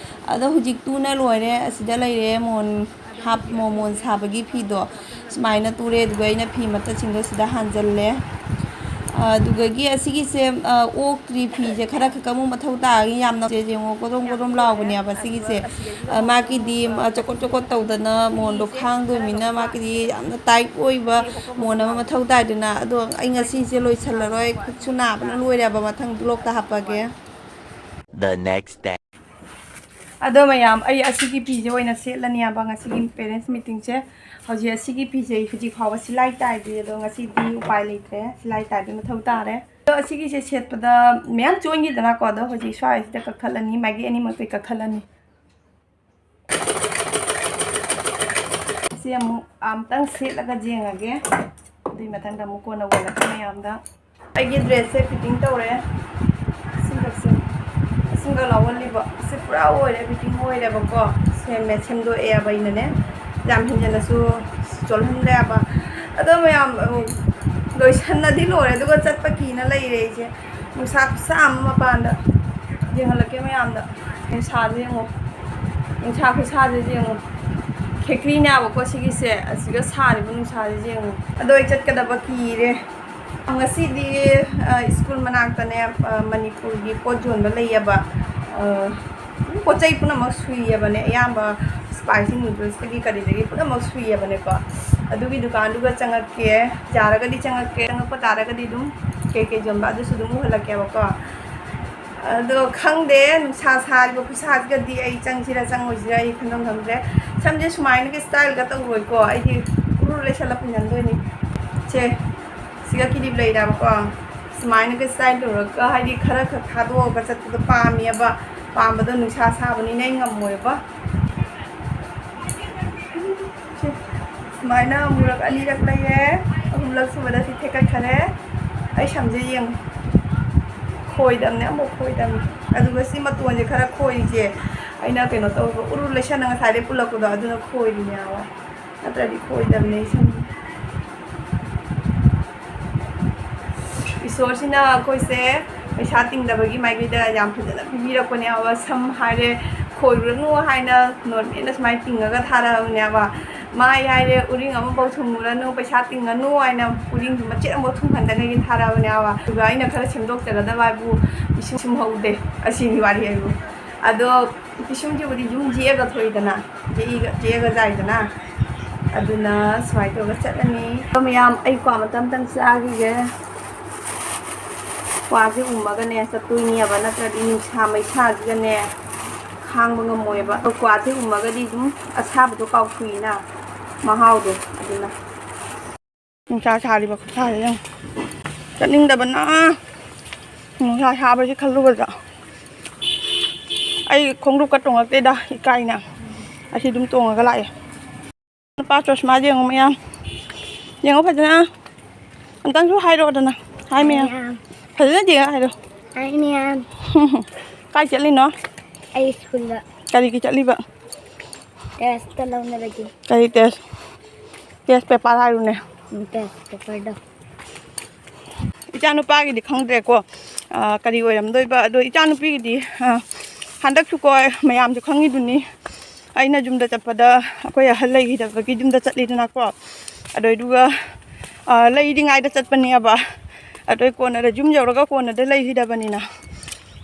ꯑꯗꯣ ꯍꯧꯖꯤꯛ ꯇꯨꯅ ꯂꯣꯏꯔꯦ꯫ ꯑꯁꯤꯗ ꯂꯩꯔꯦ ꯃꯣꯟ ꯍꯥꯞ-, ꯃꯣ-, ꯃꯣꯟ ꯁꯥꯕꯒꯤ ꯐꯤꯗꯣ꯫ ꯁꯨꯃꯥꯏꯅ ꯇꯨꯔꯦ, ꯑꯗꯨꯒ ꯑꯩꯅ ꯐꯤ ꯃꯇꯠꯁꯤꯡꯗꯣ ꯁꯤꯗ ꯍꯥꯟꯖꯜꯂꯦ꯫ ꯑꯗꯨꯗꯒꯤ ꯑꯁꯤꯒꯤꯁꯦ, ꯑ, ꯑꯣꯛꯇ꯭ꯔꯤ ꯐꯤꯁꯦ ꯈꯔ ꯈꯛ ꯑꯃꯨꯛ ꯃꯊꯧ ꯇꯥꯔꯒ ꯌꯥꯝꯅ ꯁꯦ ꯌꯦꯡꯉꯣ, ꯀꯣꯗ꯭ꯔꯣꯝ ꯀꯣꯗ꯭ꯔꯣꯝ ꯂꯥꯎꯕꯅꯦꯕ ꯁꯤꯒꯤꯁꯦ꯫ ꯑ, ꯃꯥꯒꯤꯗꯤ, ꯑ, ꯆꯀꯣꯠ ꯆꯀꯣꯠ ꯇꯧꯗꯅ ꯃꯣꯟꯗꯣ ꯈꯥꯡꯗꯣꯏꯃꯤꯅ ꯃꯥꯒꯤꯗꯤ ꯌꯥꯝꯅ ꯇꯥꯏꯠ ꯑꯣꯏꯕ ꯃꯣꯟ ꯑꯃ ꯃꯊꯧ ꯇꯥꯏꯗꯅ꯫ ꯑꯗꯣ ꯑꯩ ꯉꯁꯤꯁꯦ ꯂꯣꯏꯁꯜꯂꯔꯣꯏ, ꯈꯨꯠꯁꯨ ꯅꯥꯕꯅ ꯂꯣꯏꯔꯦꯕ, ꯃꯊꯪ ꯕ꯭ꯂꯣꯛꯇ ꯍꯥꯞꯄꯒꯦ꯫ The next day. ꯑꯗꯣ ꯃꯌꯥꯝ, ꯑꯩ ꯑꯁꯤꯒꯤ ꯐꯤꯁꯦ ꯑꯣꯏꯅ ꯁꯦꯠꯂꯅꯦꯕ ꯉꯁꯤꯒꯤ ꯄꯦꯔꯦꯟꯁ ꯃꯤꯇꯤꯡꯁꯦ꯫ ꯍꯧꯖꯤꯛ ꯑꯁꯤꯒꯤ ꯐꯤꯁꯦ ꯍꯧꯖꯤꯛ ꯐꯥꯎꯕ ꯁꯤꯂꯥꯏ ꯇꯥꯏꯗ꯭ꯔꯤ, ꯑꯗꯣ ꯉꯁꯤꯗꯤ ꯎꯄꯥꯏ ꯂꯩꯇ꯭ꯔꯦ, ꯁꯤꯂꯥꯏ ꯇꯥꯏꯕ ꯃꯊꯧ ꯇꯥꯔꯦ꯫ ꯑꯗꯣ ꯑꯁꯤꯒꯤꯁꯦ ꯁꯦꯠꯄꯗ ꯃꯌꯥꯝ ꯆꯣꯟꯈꯤꯗꯅꯀꯣ, ꯑꯗꯣ ꯍꯧꯖꯤꯛ ꯁ꯭ꯋꯥꯏꯁꯤꯗ ꯀꯛꯊꯠꯂꯅꯤ, ꯃꯥꯏꯀꯩ ꯑꯅꯤꯃꯛꯇꯩ ꯀꯛꯊꯠꯂꯅꯤ꯫ ꯁꯤ ꯑꯃꯨꯛ ꯑꯝꯇꯪ ꯁꯦꯠꯂꯒ ꯌꯦꯡꯉꯒꯦ, ꯑꯗꯨꯏ ꯃꯊꯪꯗ ꯑꯃꯨꯛ ꯀꯣꯟꯅ ꯎꯍꯜꯂꯛꯀꯦ ꯃꯌꯥꯝꯗ꯫ ꯑꯩꯒꯤ ꯗ꯭ꯔꯦꯁꯁꯦ ꯐꯤꯠꯇꯤꯡ ꯇꯧꯔꯦ꯫ ꯁꯤꯒꯁꯦ, ꯁꯤꯒ ꯂꯧꯍꯜꯂꯤꯕ꯫ ꯁꯤ ꯄꯨꯔꯥ ꯑꯣꯏꯔꯦ, ꯐꯤꯠꯇꯤꯡ ꯑꯣꯏꯔꯦꯕꯀꯣ꯫ ꯁꯦꯝꯃꯦ, ꯁꯦꯝꯗꯣꯛꯑꯦꯕ ꯑꯩꯅꯅꯦ꯫ ꯌꯥꯝ ꯍꯦꯟꯖꯟꯅꯁꯨ ꯆꯣꯜꯍꯟꯗꯦꯕ꯫ ꯑꯗꯣ ꯃꯌꯥꯝ, ꯑ, ꯂꯣꯏꯁꯟꯅꯗꯤ ꯂꯣꯏꯔꯦ, ꯑꯗꯨꯒ ꯆꯠꯄ ꯀꯤꯅ ꯂꯩꯔꯦ ꯑꯩꯁꯦ꯫ ꯅꯨꯡꯁꯥ ꯈꯨꯁꯥ ꯑꯃ ꯃꯄꯥꯟꯗ꯫ ꯌꯦꯡꯍꯜꯂꯛꯀꯦ ꯃꯌꯥꯝꯗ꯫ ꯅꯨꯡꯁꯥꯁꯦ ꯌꯦꯡꯉꯣ꯫ ꯅꯨꯡꯁꯥ ꯈꯨꯁꯥꯁꯦ ꯌꯦꯡꯉꯣ꯫ ꯈꯦꯀ꯭ꯔꯤꯅꯦꯕꯀꯣ ꯁꯤꯒꯤꯁꯦ꯫ ꯑꯁꯤꯒ ꯁꯥꯔꯤꯕ ꯅꯨꯡꯁꯥꯁꯦ ꯌꯦꯡꯉꯣ꯫ ꯑꯗꯣ ꯑꯩ ꯆꯠꯀꯗꯕ ꯀꯤꯔꯦ꯫ ꯉꯁꯤꯗꯤ, ꯑ, ꯁ꯭ꯀꯨꯜ ꯃꯅꯥꯛꯇꯅꯦ, ꯑ, ꯃꯅꯤꯄꯨꯔꯒꯤ ꯄꯣꯠ ꯌꯣꯟꯕ ꯂꯩꯌꯦꯕ꯫ ꯑ, ꯄꯣꯠ ꯆꯩ ꯄꯨꯝꯅꯃꯛ ꯁꯨꯏꯌꯦꯕꯅꯦ꯫ ꯑꯌꯥꯝꯕ spicy noodlesꯇꯒꯤ ꯀꯔꯤꯗꯒꯤ ꯄꯨꯝꯅꯃꯛ ꯁꯨꯏꯌꯦꯕꯅꯦꯀꯣ꯫ ꯑꯗꯨꯒꯤ ꯗꯨꯀꯥꯟꯗꯨꯒ ꯆꯪꯉꯛꯀꯦ꯫ ꯌꯥꯔꯒꯗꯤ ꯆꯪꯉꯛꯀꯦ꯫ ꯆꯪꯉꯛꯄ ꯇꯥꯔꯒꯗꯤ ꯑꯗꯨꯝ ꯀꯩꯀꯩ ꯌꯣꯟꯕ ꯑꯗꯨꯁꯨ ꯑꯗꯨꯝ ꯎꯍꯜꯂꯛꯀꯦꯕꯀꯣ꯫ ꯑꯗꯣ ꯈꯪꯗꯦ, ꯅꯨꯡꯁꯥ ꯁꯥꯔꯤꯕ ꯈꯨꯠꯁꯥꯁꯤꯒꯗꯤ ꯑꯩ ꯆꯪꯁꯤꯔꯥ ꯆꯪꯉꯣꯏꯁꯤꯔꯥ ꯑꯩ ꯈꯟꯐꯝ ꯈꯪꯗ꯭ꯔꯦ꯫ ꯁꯝꯁꯦ ꯁꯨꯃꯥꯏꯅꯒ styleꯒ ꯇꯧꯔꯣꯏꯀꯣ꯫ ꯑꯩꯗꯤ ꯎꯔꯨ ꯂꯩꯁꯜꯂ ꯄꯨꯟꯁꯤꯟꯗꯣꯏꯅꯤ꯫ ꯁꯦ, ꯁꯤꯒ ꯀꯤꯂꯤꯞ ꯂꯩꯔꯕꯀꯣ꯫ ꯁꯨꯃꯥꯏꯅꯒ style ꯇꯧꯔꯒ, ꯍꯥꯏꯗꯤ, ꯈꯔ ꯈꯛ ꯊꯥꯗꯣꯛꯑꯒ ꯆꯠꯄꯗꯣ ꯄꯥꯝꯃꯦꯕ꯫ ꯄꯥꯝꯕꯗꯣ ꯅꯨꯡꯁꯥ ꯁꯥꯕꯅꯤꯅ ꯑꯩ ꯉꯝꯃꯣꯏꯕ꯫ ꯁꯦ, ꯁꯨꯃꯥꯏꯅ ꯑꯃꯨꯔꯛ ꯑꯅꯤꯔꯛ ꯂꯩꯔꯦ꯫ ꯑꯍꯨꯝꯂꯛ ꯁꯨꯕꯗ ꯁꯤ ꯊꯦꯛꯀꯠꯈꯔꯦ꯫ ꯑꯩ ꯁꯝꯁꯦ ꯌꯦꯡꯉꯨ꯫ ꯈꯣꯏꯗꯕꯅꯦ, ꯑꯃꯨꯛ ꯈꯣꯏꯗꯕꯅꯦ꯫ ꯑꯗꯨꯒ ꯁꯤ ꯃꯇꯣꯟꯁꯦ ꯈꯔ ꯈꯣꯏꯔꯤꯁꯦ ꯑꯩꯅ ꯀꯩꯅꯣ ꯇꯧꯕ, ꯎꯔꯨ ꯂꯩꯁꯟꯅ ꯉꯁꯥꯏꯗꯩ ꯄꯨꯜꯂꯛꯄꯗꯣ ꯑꯗꯨꯅ ꯈꯣꯏꯔꯤꯅꯦꯕ꯫ ꯅꯠꯇ꯭ꯔꯗꯤ ꯈꯣꯏꯗꯕꯅꯦ ꯁꯝ꯫ ꯏꯁꯣꯔꯁꯤꯅ ꯑꯩꯈꯣꯏꯁꯦ ꯄꯩꯁꯥ ꯇꯤꯡꯗꯕꯒꯤ ꯃꯥꯏꯀꯩꯗ ꯌꯥꯝ ꯐꯖꯅ ꯄꯤꯕꯤꯔꯛꯄꯅꯦꯕ꯫ ꯁꯝ ꯍꯥꯏꯔꯦ ꯈꯣꯏꯔꯨꯔꯅꯨ ꯍꯥꯏꯅ ꯅꯣꯔꯃꯦꯜꯗ ꯁꯨꯃꯥꯏꯅ ꯇꯤꯡꯉꯒ ꯊꯥꯔꯛꯑꯕꯅꯦꯕ꯫ ꯃꯥꯏ ꯍꯥꯏꯔꯦ ꯎꯔꯤꯡ ꯑꯃꯐꯥꯎ ꯊꯨꯡꯉꯨꯔꯅꯨ, ꯄꯩꯁꯥ ꯇꯤꯡꯉꯅꯨ ꯍꯥꯏꯅ ꯎꯔꯤꯡꯁꯨ ꯃꯆꯦꯠ ꯑꯃꯐꯥꯎ ꯊꯨꯡꯍꯟꯗꯅꯒꯤ ꯊꯥꯔꯛꯑꯕꯅꯦꯕ꯫ ꯑꯗꯨꯒ ꯑꯩꯅ ꯈꯔ ꯁꯦꯝꯗꯣꯛꯆꯒꯗꯕ ꯍꯥꯏꯕꯨ ꯏꯁꯨꯝ ꯁꯨꯝꯍꯧꯗꯦ꯫ ꯑꯁꯤꯅꯤ ꯋꯥꯔꯤ ꯍꯥꯏꯕꯨ꯫ ꯑꯗꯣ ꯏꯁꯨꯝꯁꯤꯕꯨꯗꯤ ꯌꯨꯝ ꯌꯦꯛꯑꯒ ꯊꯣꯛꯏꯗꯅ, ꯌꯦꯛꯏꯒ-, ꯌꯦꯛꯑꯒ ꯆꯥꯏꯗꯅ꯫ ꯑꯗꯨꯅ ꯁꯨꯃꯥꯏꯅ ꯇꯧꯔꯒ ꯆꯠꯂꯅꯤ꯫ ꯑꯗꯣ ꯃꯌꯥꯝ, ꯑꯩ ꯀ꯭ꯋꯥ ꯃꯇꯝ ꯑꯃꯇꯪ ꯆꯥꯈꯤꯒꯦ꯫ ꯀ꯭ꯋꯥꯁꯦ ꯎꯝꯃꯒꯅꯦ ꯆꯠꯇꯣꯏꯅꯦꯕ, ꯅꯠꯇ꯭ꯔꯗꯤ ꯅꯨꯡꯁꯥ ꯃꯩꯁꯥꯁꯤꯒꯅꯦ ꯈꯥꯡꯕ ꯉꯝꯃꯣꯏꯕ꯫ ꯑꯗꯣ ꯀ꯭ꯋꯥꯁꯦ ꯎꯝꯃꯒꯗꯤ ꯑꯗꯨꯝ ꯑꯁꯥꯕꯗꯣ ꯀꯥꯎꯊꯣꯛꯏꯅ, ꯃꯍꯥꯎꯗꯣ꯫ ꯑꯗꯨꯅ ꯅꯨꯡꯁꯥ ꯁꯥꯔꯤꯕ ꯈꯨꯠꯁꯥꯁꯦ ꯌꯦꯡꯉꯨ꯫ ꯆꯠꯅꯤꯡꯗꯕꯅ ꯅꯨꯡꯁꯥ ꯁꯥꯕꯁꯦ ꯈꯜꯂꯨꯕꯗ꯫ ꯑꯩ ꯈꯣꯡꯎꯞꯀ ꯇꯣꯡꯉꯛꯇꯦꯗ, ꯏꯀꯥꯏꯅ꯫ ꯑꯁꯤ ꯑꯗꯨꯝ ꯇꯣꯡꯉꯒ ꯂꯥꯛꯑꯦ꯫ ꯅꯨꯄꯥ ꯆꯣꯁꯃꯥ ꯌꯦꯡꯉꯨ ꯃꯌꯥꯝ꯫ ꯌꯦꯡꯉꯨ ꯐꯖꯅ꯫ ꯑꯝꯇꯪꯁꯨ ꯍꯥꯏꯔꯛꯑꯣꯗꯅ꯫ ꯍꯥꯏ ꯃꯌꯥꯝ꯫ ꯃꯌꯥꯝ꯫ ꯐꯖꯅ ꯌꯦꯡꯉ ꯍꯥꯏꯔꯣ꯫ ꯍꯥꯏ ꯃꯌꯥꯝ꯫ ꯀꯥꯏ ꯆꯠꯂꯤꯅꯣ? ꯑꯩ ꯁ꯭ꯀꯨꯜꯗ꯫ ꯀꯔꯤꯒꯤ ꯆꯠꯂꯤꯕ? Testꯇ ꯂꯧꯅꯕꯒꯤ꯫ ꯀꯔꯤ test? Test paper ꯍꯥꯏꯔꯨꯅꯦ꯫ ꯎꯝ, test paperꯗꯣ꯫ ꯏꯆꯥꯅꯨꯄꯥꯒꯤꯗꯤ ꯈꯪꯗ꯭ꯔꯦꯀꯣ, ꯑ, ꯀꯔꯤ ꯑꯣꯏꯔꯝꯗꯣꯏꯕ꯫ ꯑꯗꯣ ꯏꯆꯥꯅꯨꯄꯤꯒꯤꯗꯤ, ꯑ, ꯍꯟꯗꯛꯁꯨꯀꯣ, ꯃꯌꯥꯝꯁꯨ ꯈꯪꯉꯤꯗꯨꯅꯤ, ꯑꯩꯅ ꯌꯨꯝꯗ ꯆꯠꯄꯗ ꯑꯩꯈꯣꯏ ꯑꯍꯜ ꯂꯩꯈꯤꯗꯕꯒꯤ ꯌꯨꯝꯗ ꯆꯠꯂꯤꯗꯅꯀꯣ꯫ ꯑꯗꯨꯗꯨꯒ, ꯑ, ꯂꯩꯔꯤꯉꯩꯗ ꯆꯠꯄꯅꯦꯕ꯫ ꯑꯗꯣ ꯀꯣꯟꯅꯗ ꯌꯨꯝ ꯌꯧꯔꯒ ꯀꯣꯟꯅꯗ ꯂꯩꯈꯤꯗꯕꯅꯤꯅ,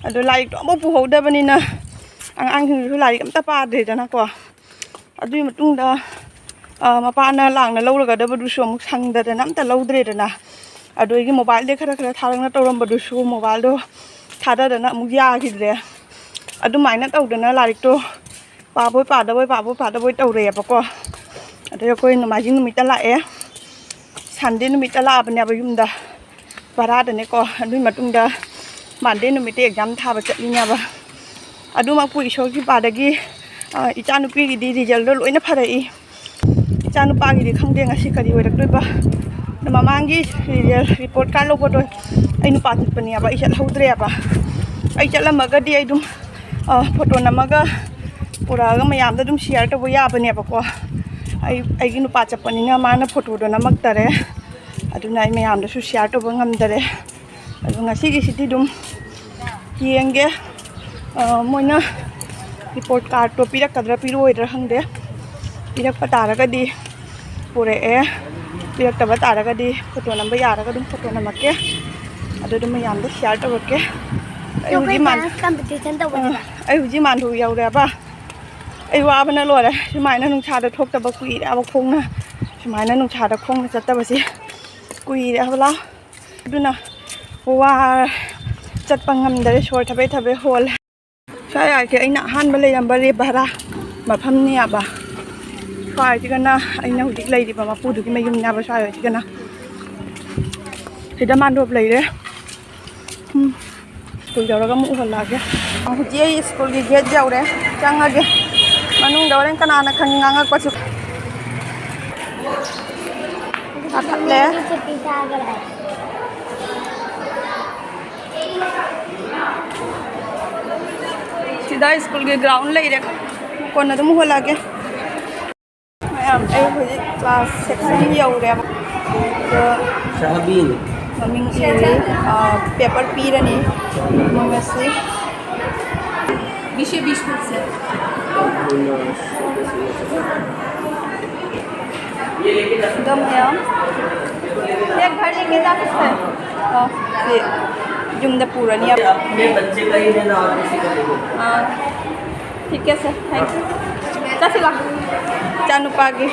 ꯑꯗꯣ ꯂꯥꯏꯔꯤꯛꯇꯣ ꯑꯃꯐꯥꯎ ꯄꯨꯍꯧꯗꯕꯅꯤꯅ ꯑꯉꯥꯡꯁꯤꯡꯗꯨꯁꯨ ꯂꯥꯏꯔꯤꯛ ꯑꯝꯇ ꯄꯥꯗ꯭ꯔꯦꯗꯅꯀꯣ꯫ ꯑꯗꯨꯒꯤ ꯃꯇꯨꯡꯗ, ꯑ, ꯃꯄꯥꯅ ꯂꯥꯡꯅ ꯂꯧꯔꯒꯗꯕꯗꯨꯁꯨ ꯑꯃꯨꯛ ꯁꯪꯗꯗꯅ ꯑꯝꯇ ꯂꯧꯗ꯭ꯔꯦꯗꯅ꯫ ꯑꯗꯣ ꯑꯩꯒꯤ ꯃꯣꯕꯥꯏꯜꯗ ꯈꯔ ꯈꯔ ꯊꯥꯔꯛꯅ ꯇꯧꯔꯝꯕꯗꯨꯁꯨ ꯃꯣꯕꯥꯏꯜꯗꯣ ꯊꯥꯗꯗꯅ ꯑꯃꯨꯛ ꯌꯥꯈꯤꯗ꯭ꯔꯦ꯫ ꯑꯗꯨꯃꯥꯏꯅ ꯇꯧꯗꯅ ꯂꯥꯏꯔꯤꯛꯇꯣ ꯄꯥꯕꯣꯏ ꯄꯥꯗꯕꯣꯏ, ꯄꯥꯕꯣꯏ ꯄꯥꯗꯕꯣꯏ ꯇꯧꯔꯦꯕꯀꯣ꯫ ꯑꯗꯩ ꯑꯩꯈꯣꯏ ꯅꯣꯡꯃꯥꯏꯖꯤꯡ ꯅꯨꯃꯤꯠꯇ ꯂꯥꯛꯑꯦ, ꯁꯟꯗꯦ ꯅꯨꯃꯤꯠꯇ ꯂꯥꯛꯑꯕꯅꯦꯕ ꯌꯨꯝꯗ ꯚꯔꯥꯗꯅꯦꯀꯣ꯫ ꯑꯗꯨꯒꯤ ꯃꯇꯨꯡꯗ ꯃꯟꯗꯦ ꯅꯨꯃꯤꯠꯇ ꯑꯦꯛꯖꯥꯝ ꯊꯥꯕ ꯆꯠꯂꯤꯅꯦꯕ꯫ ꯑꯗꯨꯃꯛꯄꯨ ꯏꯁꯣꯔꯒꯤ ꯀ꯭ꯔꯤꯄꯥꯗꯒꯤ, ꯑ, ꯏꯆꯥꯅꯨꯄꯤꯒꯤꯗꯤ ꯔꯤꯖꯜꯗꯣ ꯂꯣꯏꯅ ꯐꯔꯛꯏ꯫ ꯏꯆꯥꯅꯨꯄꯥꯒꯤꯗꯤ ꯈꯪꯗꯦ ꯉꯁꯤ ꯀꯔꯤ ꯑꯣꯏꯔꯛꯇꯣꯏꯕ꯫ ꯑꯗꯣ ꯃꯃꯥꯡꯒꯤ ꯔꯤꯖꯜ ꯔꯤꯄꯣꯔꯠ ꯀꯥꯔꯗ ꯂꯧꯕꯗꯣ ꯑꯩ ꯅꯨꯄꯥ ꯆꯠꯄꯅꯦꯕ, ꯑꯩ ꯆꯠꯍꯧꯗ꯭ꯔꯦꯕ꯫ ꯑꯩ ꯆꯠꯂꯝꯃꯒꯗꯤ ꯑꯩ ꯑꯗꯨꯝ, ꯑ, ꯐꯣꯇꯣ ꯅꯝꯃꯒ ꯄꯨꯔꯛꯑꯒ ꯃꯌꯥꯝꯗ ꯑꯗꯨꯝ ꯁꯤꯌꯥꯔ ꯇꯧꯕ ꯌꯥꯕꯅꯦꯕꯀꯣ꯫ ꯑꯩ, ꯑꯩꯒꯤ ꯅꯨꯄꯥ ꯆꯠꯄꯅꯤꯅ ꯃꯥꯅ ꯐꯣꯇꯣꯗꯣ ꯅꯝꯃꯛꯇꯔꯦ, ꯑꯗꯨꯅ ꯑꯩ ꯃꯌꯥꯝꯗꯁꯨ ꯁꯤꯌꯥꯔ ꯇꯧꯕ ꯉꯝꯗꯔꯦ꯫ ꯑꯗꯣ ꯉꯁꯤꯒꯤꯁꯤꯗꯤ ꯑꯗꯨꯝ ꯌꯦꯡꯒꯦ꯫ ꯑ, ꯃꯣꯏꯅ ꯔꯤꯄꯣꯔꯠ ꯀꯥꯔꯗꯇꯣ ꯄꯤꯔꯛꯀꯗ꯭ꯔꯥ ꯄꯤꯔꯛꯑꯣꯏꯗ꯭ꯔꯥ ꯈꯪꯗꯦ꯫ ꯄꯤꯔꯛꯄ ꯇꯥꯔꯒꯗꯤ ꯄꯨꯔꯛꯑꯦ, ꯄꯤꯔꯛꯇꯕ ꯇꯥꯔꯒꯗꯤ ꯐꯣꯇꯣ ꯅꯝꯕ ꯌꯥꯔꯒ ꯑꯗꯨꯝ ꯐꯣꯇꯣ ꯅꯝꯃꯛꯀꯦ꯫ ꯑꯗꯨ ꯑꯗꯨꯝ ꯃꯌꯥꯝꯗ ꯁꯤꯌꯥꯔ ꯇꯧꯔꯛꯀꯦ꯫ ꯑꯩ ꯑꯗꯣ ꯍꯧꯖꯤꯛ ꯑꯩꯈꯣꯏ ꯃꯥꯟ-, dance competition ꯇꯧꯕꯅꯦꯕ꯫ ꯑ, ꯑꯩ ꯍꯧꯖꯤꯛ ꯃꯥꯟꯗꯣꯞ ꯌꯧꯔꯦꯕ꯫ ꯑꯩ ꯋꯥꯕꯅ ꯂꯣꯏꯔꯦ꯫ ꯁꯨꯃꯥꯏꯅ ꯅꯨꯡꯁꯥꯗ ꯊꯣꯛꯇꯕ ꯀꯨꯏꯔꯦꯕ, ꯈꯣꯡꯅ ꯁꯨꯃꯥꯏꯅ ꯅꯨꯡꯁꯥꯗ ꯈꯣꯡꯅ ꯆꯠꯇꯕꯁꯦ ꯀꯨꯏꯔꯦꯕ꯫ ꯂꯥꯎ꯫ ꯑꯗꯨꯅ ꯋꯥ-, ꯆꯠꯄ ꯉꯝꯗꯔꯦ, ꯁꯣꯔ ꯊꯕꯦ ꯊꯕꯦ ꯍꯣꯜꯂꯦ꯫ ꯁ꯭ꯋꯥꯏ ꯍꯥꯏꯁꯦ ꯑꯩꯅ ꯑꯍꯥꯟꯕ ꯂꯩꯔꯝꯕ ꯔꯦ ꯚꯔꯥ ꯃꯐꯝꯅꯦꯕ꯫ ꯁ꯭ꯋꯥꯏꯁꯤꯒꯅ ꯑꯩꯅ ꯍꯧꯖꯤꯛ ꯂꯩꯔꯤꯕ ꯃꯄꯨꯗꯨꯒꯤ ꯃꯌꯨꯝꯅꯦꯕ꯫ ꯁ꯭ꯋꯥꯏ ꯍꯥꯏꯁꯤꯒꯅ ꯁꯤꯗ ꯃꯥꯟꯗꯣꯞ ꯂꯩꯔꯦ꯫ ꯎꯝ꯫ ꯁ꯭ꯀꯨꯜ ꯌꯧꯔꯒ ꯑꯃꯨꯛ ꯎꯍꯜꯂꯛꯑꯒꯦ꯫ ꯍꯧꯖꯤꯛ ꯑꯩ ꯁ꯭ꯀꯨꯜꯒꯤ ꯒꯦꯠ ꯌꯧꯔꯦ, ꯆꯪꯉꯒꯦ꯫ ꯃꯅꯨꯡꯗ ꯍꯣꯔꯦꯟ ꯀꯅꯥꯅ ꯈꯪꯉꯤ ꯉꯥꯡꯉꯛꯄꯁꯨ꯫ ꯀꯥꯈꯠꯂꯦ꯫ ꯁꯤꯗ ꯁ꯭ꯀꯨꯜꯒꯤ ꯒ꯭ꯔꯥꯎꯟ ꯂꯩꯔꯦ, ꯀꯣꯟꯅ ꯑꯗꯨꯝ ꯎꯍꯜꯂꯛꯑꯒꯦ꯫ ꯃꯌꯥꯝ, ꯑꯩ ꯍꯧꯖꯤꯛ ꯀ꯭ꯂꯥꯁ ꯁꯦꯛꯁꯟ ꯌꯧꯔꯦꯕ꯫ ꯑꯗꯣ ꯆꯥꯕꯤ꯫ ꯃꯃꯤꯡ ꯏꯔꯦ꯫ ꯑ, paper ꯄꯤꯔꯅꯤ ꯃꯣꯏ ꯉꯁꯤ꯫ ꯕꯤꯁꯦ ꯕꯤꯁ ꯐꯨꯠꯁꯦ꯫ ꯑꯗꯣ ꯃꯌꯥꯝ ꯍꯦꯛ ꯈꯔ ꯌꯦꯡꯒꯦ ꯆꯥꯛꯁꯦ꯫ ꯑꯣ, ꯁꯤ ꯌꯨꯝꯗ ꯄꯨꯔꯅꯤ꯫ ꯑꯥ꯫ ꯊꯤꯛꯀꯦꯁꯦ, thank you꯫ ꯆꯠꯁꯤꯀꯣ꯫ ꯏꯆꯥꯅꯨꯄꯥꯒꯤ꯫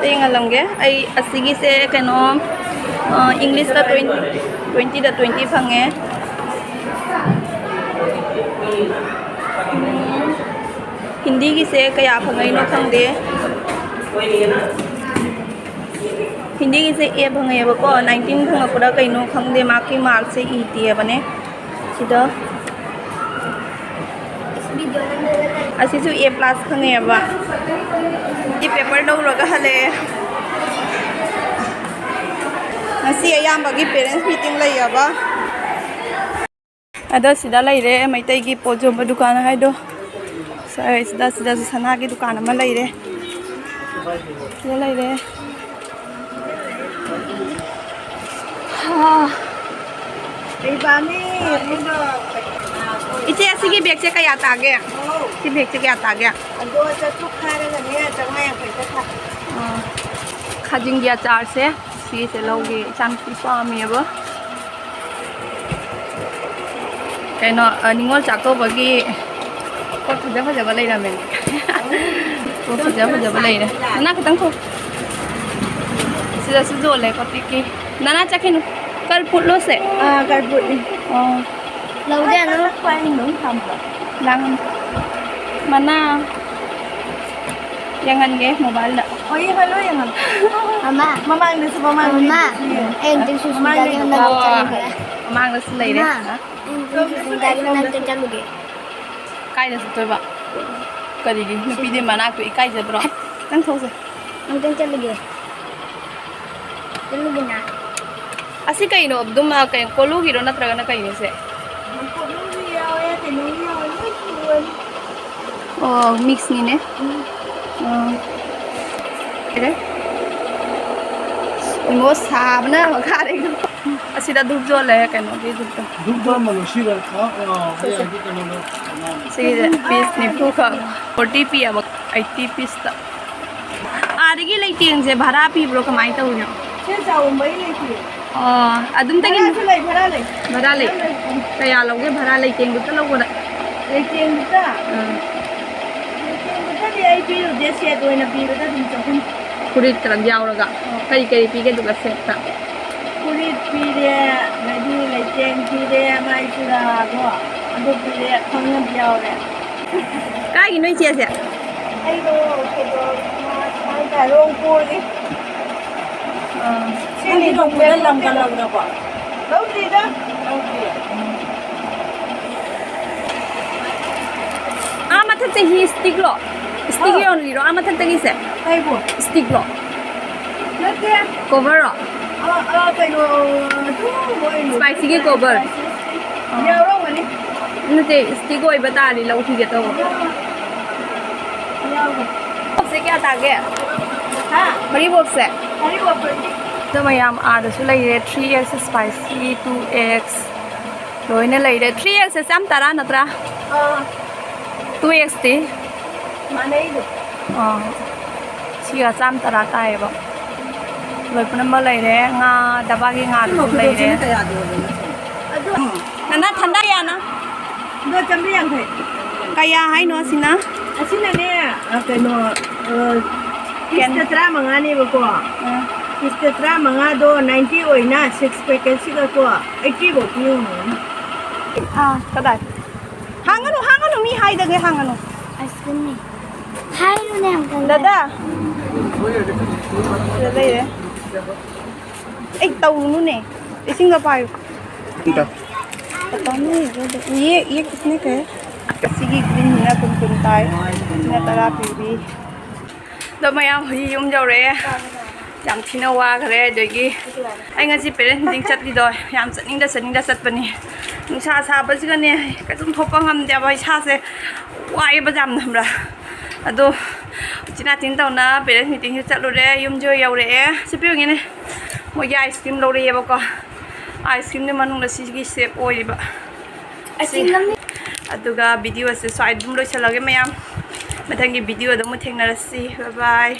ꯑꯩ ꯌꯦꯡꯍꯜꯂꯝꯒꯦ꯫ ꯑꯩ ꯑꯁꯤꯒꯤꯁꯦ ꯀꯩꯅꯣ, ꯑ, English ꯇ twenty, twenty ꯗ twenty ꯐꯪꯉꯦ꯫ ꯎꯝ, ꯍꯤꯟꯗꯤꯒꯤꯁꯦ ꯀꯌꯥ ꯐꯪꯉꯛꯏꯅꯣ ꯈꯪꯗꯦ꯫ ꯍꯤꯟꯗꯤꯒꯤꯁꯦ A ꯐꯪꯉꯛꯑꯦꯕꯀꯣ, nineteen ꯐꯪꯉꯛꯄ꯭ꯔꯥ ꯀꯩꯅꯣ ꯈꯪꯗꯦ, ꯃꯥꯒꯤ mark ꯁꯦ ꯏꯗꯦꯕꯅꯦ ꯁꯤꯗ꯫ ꯑꯁꯤꯁꯨ A plus ꯐꯪꯉꯛꯑꯦꯕ꯫ ꯁꯤ paper ꯂꯧꯔꯒ ꯍꯜꯂꯛꯑꯦ꯫ ꯉꯁꯤ ꯑꯌꯥꯝꯕꯒꯤ parents meeting ꯂꯩꯌꯦꯕ꯫ ꯑꯗꯣ ꯁꯤꯗ ꯂꯩꯔꯦ ꯃꯩꯇꯩꯒꯤ ꯄꯣꯠ ꯌꯣꯟꯕ ꯗꯨꯀꯥꯟ ꯍꯥꯏꯗꯣ꯫ ꯁ꯭ꯋꯥꯏꯁꯤꯗ, ꯁꯤꯗꯁꯨ ꯁꯅꯥꯒꯤ ꯗꯨꯀꯥꯟ ꯑꯃ ꯂꯩꯔꯦ꯫ ꯁꯤꯗ ꯂꯩꯔꯦ꯫ ꯍꯥ꯫ ꯀꯩꯕꯥꯅꯤ? ꯏꯆꯦ, ꯑꯁꯤꯒꯤ bag ꯁꯦ ꯀꯌꯥ ꯇꯥꯒꯦ? ꯁꯤ bag ꯁꯦ ꯀꯌꯥ ꯇꯥꯒꯦ? ꯑꯗꯣ ꯆꯥꯇ꯭ꯔꯨꯛ ꯍꯥꯏꯔꯒꯅꯦ, ꯆꯥꯝꯃꯉꯥ ꯌꯥꯡꯈꯩ ꯈꯛ ꯊꯥ꯫ ꯑꯥ꯫ ꯈꯥꯖꯤꯡꯒꯤ ꯑꯆꯥꯔꯁꯦ ꯁꯤꯁꯦ ꯂꯧꯒꯦ, ꯏꯆꯥꯅꯨꯄꯤ ꯄꯥꯝꯃꯦꯕ꯫ ꯀꯩꯅꯣ, ꯑ, ꯅꯤꯉꯣꯜ ꯆꯥꯛꯀꯧꯕꯒꯤ ꯄꯣꯠ ꯐꯖ ꯐꯖꯕ ꯂꯩꯔꯝꯃꯦ꯫ ꯄꯣꯠ ꯐꯖ ꯐꯖꯕ ꯂꯩꯔꯦ꯫ ꯅꯅꯥ ꯈꯤꯇꯪ ꯊꯣꯛ꯫ ꯁꯤꯗꯁꯨ ꯌꯣꯜꯂꯦ ꯀꯣꯇꯤꯛꯀꯤ꯫ ꯅꯅꯥ ꯆꯠꯈꯤꯅꯨ꯫ ꯀꯔꯄꯨꯠꯂꯣ ꯁꯦ? ꯑꯥ, ꯀꯔꯄꯨꯠꯅꯤ꯫ ꯑꯣ꯫ ꯂꯧꯗꯦ, ꯑꯗꯨꯝ ꯄꯥꯏꯅꯤ, ꯑꯗꯨꯝ ꯊꯝꯕ꯫ ꯂꯥꯡ-, ꯃꯅꯥ꯫ ꯌꯦꯡꯍꯟꯒꯦ mobile ꯗ꯫ ꯑꯣ, ꯌꯦꯡꯍꯜꯂꯣ, ꯌꯦꯡꯍꯜꯂꯣ꯫ ꯃꯃꯥ꯫ ꯃꯃꯥꯡꯗꯁꯨ, ꯃꯃꯥꯡꯗꯁꯨ ꯃꯃꯥ, ꯌꯦꯡꯍꯜꯂꯣ꯫ ꯑꯩ ꯑꯗꯨꯝ ꯁꯨꯁꯃꯤꯇꯥꯒꯤ ꯃꯃꯥꯡꯗꯁꯨ ꯃꯅꯥꯛꯇ ꯂꯩꯔꯦ꯫ ꯃꯃꯥ, ꯍꯥ? ꯑꯩ ꯑꯗꯨꯝ ꯁꯨꯁꯃꯤꯇꯥꯒꯤ ꯃꯅꯥꯛꯇ ꯆꯠꯂꯨꯒꯦ꯫ ꯀꯥꯏꯗ ꯆꯠꯇꯣꯏꯕ? ꯀꯔꯤꯒꯤ? ꯅꯨꯄꯤꯗꯤ ꯃꯅꯥꯛꯇ ꯏꯀꯥꯏꯖꯕ꯭ꯔꯣ? ꯈꯤꯇꯪ ꯊꯣꯛꯁꯦ꯫ ꯑꯃꯨꯛꯇꯪ ꯆꯠꯂꯨꯒꯦ꯫ ꯆꯠꯂꯨꯒꯦꯅ꯫ ꯑꯁꯤ ꯀꯩꯅꯣ? ꯑꯗꯨꯝ, ꯑ, ꯀꯩꯅꯣ, ꯀꯣꯂꯨꯒꯤꯔꯣ ꯅꯠꯇ꯭ꯔꯒꯅ ꯀꯩꯅꯣ ꯁꯦ? ꯀꯣꯂꯨꯒꯤ ꯌꯥꯎꯋꯦ, ꯀꯩꯅꯣꯒꯤ ꯌꯥꯎꯋꯦ, ꯂꯣꯏ ꯁꯨꯔꯅꯤ꯫ ꯑꯣ, mix ꯅꯤꯅꯦ꯫ ꯎꯝ꯫ ꯑꯣ꯫ ꯂꯩꯔꯦ꯫ ꯏꯃꯣ ꯁꯥꯕꯅ ꯃꯈꯥꯗꯩ꯫ ꯑꯁꯤꯗ ꯙꯨꯞ ꯌꯣꯜꯂꯦ, ꯀꯩꯅꯣꯒꯤ ꯙꯨꯞꯇꯣ꯫ ꯙꯨꯞ ꯌꯣꯟꯕ ꯂꯣꯏꯁꯤꯜꯂꯦ꯫ ꯑ, ꯑ, ꯁꯤꯁꯦ꯫ ꯍꯌꯦꯡꯗꯤ ꯀꯩꯅꯣꯗꯣ, ꯀꯩꯅꯣ꯫ ꯁꯤꯒꯤꯁꯦ ꯄꯤꯁ ꯅꯤꯐꯨ ꯈꯛ, ꯐꯣꯔꯇꯤ ꯄꯤ ꯑꯃ, ꯑꯩꯠꯇꯤ ꯄꯤꯁꯇ꯫ ꯑꯥꯗꯒꯤ ꯂꯩꯇꯦꯡꯁꯦ ꯚꯔꯥ ꯄꯤꯕ꯭ꯔꯣ, ꯀꯃꯥꯏꯅ ꯇꯧꯔꯤꯅꯣ? ꯁꯤ ꯆꯥꯎꯝꯕꯒꯤ ꯂꯩꯇꯦ꯫ ꯑꯣ, ꯑꯗꯨꯝꯇꯒꯤ ꯚꯔꯥꯁꯨ ꯂꯩ, ꯚꯔꯥ ꯂꯩ꯫ ꯚꯔꯥ ꯂꯩ? ꯌꯥꯝ ꯂꯩ꯫ ꯎꯝ꯫ ꯀꯌꯥ ꯂꯧꯒꯦ ꯚꯔꯥ ꯂꯩꯇꯦꯡꯗꯨꯇ ꯂꯧꯕꯗ? ꯂꯩꯇꯦꯡꯗꯨꯇ? ꯑꯥ꯫ ꯂꯩꯇꯦꯡꯗꯨꯇꯗꯤ ꯑꯩ ꯄꯤꯔꯨꯗꯦ, ꯁꯦꯠ ꯑꯣꯏꯅ ꯄꯤꯕꯗ ꯑꯗꯨꯝ ꯆꯍꯨꯝ꯫ ꯐꯨꯔꯤꯠ ꯀꯔꯝ ꯌꯥꯎꯔꯒ? ꯑꯥ꯫ ꯀꯔꯤ ꯀꯔꯤ ꯄꯤꯒꯦ ꯑꯗꯨꯒ ꯁꯦꯠꯇ? ꯐꯨꯔꯤꯠ ꯄꯤꯔꯦ, ꯑꯗꯩꯗꯤ ꯂꯩꯇꯦꯡ ꯄꯤꯔꯦ, ꯃꯥꯏ ꯆꯨꯔꯥꯗꯣ ꯑꯗꯨ ꯄꯤꯔꯦ, ꯈꯪꯅꯕ ꯌꯥꯎꯔꯦ꯫ ꯀꯥꯏꯒꯤꯅꯣ ꯏꯆꯦꯁꯦ? ꯑꯩꯗꯣ ꯀꯩꯅꯣ, ꯀꯩ ꯍꯥꯏꯇꯥꯔꯦ, ꯔꯣꯡꯄꯨꯔꯒꯤ꯫ ꯑꯥ꯫ ꯁꯤꯅꯤ ꯅꯪꯗꯤ ꯔꯣꯡꯄꯨꯔꯗ ꯂꯝꯒ ꯂꯧꯔꯕꯣ? ꯂꯧꯗ꯭ꯔꯤꯗ꯫ ꯂꯧꯗ꯭ꯔꯤ? ꯑꯥ, ꯃꯊꯛꯇ ꯍꯤ ꯁ꯭ꯇꯤꯛꯂꯣ? ꯁ꯭ꯇꯤꯛ ꯑꯧ꯫ ꯌꯣꯜꯂꯤꯔꯣ ꯑꯥ ꯃꯊꯛꯇꯒꯤꯁꯦ? ꯀꯩꯕꯨ? ꯁ꯭ꯇꯤꯛꯂꯣ? ꯅꯠꯇꯦ꯫ ꯀꯣꯚꯔꯔꯣ? ꯑ, ꯑ, ꯀꯩꯅꯣ, ꯑꯗꯨꯝ ꯑꯣꯏꯅ ꯁ꯭ꯄꯥꯏꯁꯤꯒꯤ ꯀꯣꯚꯔ? ꯁ꯭ꯄꯥꯏꯁꯤ ꯁ꯭ꯇꯤꯛ ꯑꯥ꯫ ꯌꯥꯎꯔꯝꯒꯅꯤ꯫ ꯅꯠꯇꯦ, ꯁ꯭ꯇꯤꯛ ꯑꯣꯏꯕ ꯇꯥꯔꯗꯤ ꯂꯧꯈꯤꯒꯦ ꯇꯧꯕ꯫ ꯌꯥꯎꯕꯅꯤ꯫ ꯕꯣꯛꯁꯁꯦ ꯀꯌꯥ ꯇꯥꯒꯦ? ꯍꯥ? ꯃꯔꯤ ꯕꯣꯛꯁꯁꯦ? ꯃꯔꯤ ꯕꯣꯛꯁ ꯇ꯭ꯋꯦꯟꯇꯤ꯫ ꯑꯗꯣ ꯃꯌꯥꯝ ꯑꯥꯗꯁꯨ ꯂꯩꯔꯦ, three X spicy, two X ꯂꯣꯏꯅ ꯂꯩꯔꯦ꯫ ꯊ꯭ꯔꯤ ꯑꯦꯛꯁꯁꯦ ꯆꯥꯝ ꯇꯔꯥ ꯅꯠꯇ꯭ꯔꯥ? ꯑꯥ꯫ ꯇꯨ ꯑꯦꯛꯁꯇꯤ? ꯃꯥꯟꯅꯩꯗꯣ꯫ ꯑꯥ꯫ ꯁꯤꯒ ꯆꯥꯝ ꯇꯔꯥ ꯇꯥꯏꯌꯦꯕ꯫ ꯂꯣꯏ ꯄꯨꯝꯅꯃꯛ ꯂꯩꯔꯦ꯫ ꯉꯥ, ꯗꯕꯥꯒꯤ ꯉꯥꯗꯨꯁꯨ ꯂꯩꯔꯦ꯫ ꯑꯗꯣ ꯅꯅꯥ ꯊꯟꯗꯥ ꯌꯥꯅ꯫ ꯑꯗꯣ ꯆꯥꯝꯃꯔꯤ ꯌꯥꯡꯈꯩ꯫ ꯀꯌꯥ ꯍꯥꯏꯅꯣ ꯑꯁꯤꯅ? ꯑꯁꯤꯅꯅꯦ, ꯑ, ꯀꯩꯅꯣ, ꯑ, ꯄꯤꯁꯇ ꯀꯦꯟ- ꯇꯔꯥꯃꯉꯥꯅꯦꯕꯀꯣ꯫ ꯑ꯫ ꯄꯤꯁꯇ ꯇꯔꯥꯃꯉꯥꯗꯣ ꯅꯥꯏꯟꯇꯤ ꯑꯣꯏꯅ ꯁꯤꯛꯁ ꯄꯦꯀꯦꯠꯁꯤꯒꯀꯣ ꯑꯩꯠꯇꯤ ꯐꯥꯎ ꯄꯤꯔꯝꯒꯅꯤ꯫ ꯑꯥ, ꯀꯗꯥꯏ? ꯍꯥꯡꯒꯅꯨ, ꯍꯥꯡꯒꯅꯨ, ꯃꯤ ꯍꯥꯏꯗꯒꯦ, ꯍꯥꯡꯒꯅꯨ꯫ ꯑꯥꯏꯁ ꯀ꯭ꯔꯤꯝꯅꯤ꯫ ꯍꯥꯏꯔꯨꯅꯦ, ꯑꯪꯀꯜꯗ꯫ ꯗꯗꯥ꯫ ꯁꯤꯗ ꯂꯩꯔꯦ꯫ ꯑꯩ ꯇꯧꯔꯨꯅꯨꯅꯦ꯫ ꯏꯁꯤꯡꯒ ꯄꯥꯏꯌꯨ꯫ ꯏꯟꯇ꯫ ꯄꯇꯥ ꯅꯍꯤ, ꯌꯦ, ꯌꯦ ꯀꯤꯁꯅꯦ ꯀꯍꯦ? ꯁꯤꯒꯤ ꯒ꯭ꯔꯤꯟꯁꯤꯅ ꯀꯨꯟ ꯀꯨꯟ ꯇꯥꯏ꯫ ꯁꯤꯅ ꯇꯔꯥ ꯄꯤꯕꯤ꯫ ꯑꯗꯣ ꯃꯌꯥꯝ ꯍꯧꯖꯤꯛ ꯌꯨꯝ ꯌꯧꯔꯛꯑꯦ꯫ ꯌꯥꯝ ꯊꯤꯅ ꯋꯥꯈ꯭ꯔꯦ꯫ ꯑꯗꯒꯤ ꯑꯩ ꯉꯁꯤ ꯄꯦꯔꯦꯟꯁ ꯃꯤꯇꯤꯡ ꯆꯠꯂꯤꯗꯣ ꯌꯥꯝ ꯆꯠꯅꯤꯡꯗ ꯆꯠꯅꯤꯡꯗ ꯆꯠꯄꯅꯤ꯫ ꯅꯨꯡꯁꯥ ꯁꯥꯕꯁꯤꯒꯅꯦ ꯀꯩꯁꯨꯝ ꯊꯣꯛꯄ ꯉꯝꯗꯦꯕ, ꯏꯁꯥꯁꯦ ꯋꯥꯏꯑꯦꯕ ꯌꯥꯝꯅ, ꯈꯪꯕ꯭ꯔꯥ? ꯑꯗꯣ ꯎꯆꯤꯟ ꯅꯥꯆꯤꯟ ꯇꯧꯅ parents meetingꯁꯨ ꯆꯠꯂꯨꯔꯦ, ꯌꯨꯝꯁꯨ ꯌꯧꯔꯛꯑꯦ꯫ ꯁꯤ ꯄꯤꯌꯨꯉꯤꯅꯦ, ꯃꯣꯏꯒꯤ ice cream ꯂꯧꯔꯛꯑꯦꯕꯀꯣ꯫ Ice creamꯗꯤ ꯃꯅꯨꯡꯗ ꯁꯤꯒꯤ shape ꯑꯣꯏꯔꯤꯕ꯫ ꯑꯁꯤ ꯑꯗꯨꯒ videoꯁꯦ ꯁ꯭ꯋꯥꯏꯗ ꯑꯗꯨꯝ ꯂꯣꯏꯁꯤꯜꯂꯒꯦ ꯃꯌꯥꯝ꯫ ꯃꯊꯪꯒꯤ videoꯗ ꯑꯃꯨꯛ ꯊꯦꯡꯅꯔꯁꯤ꯫ Bye bye꯫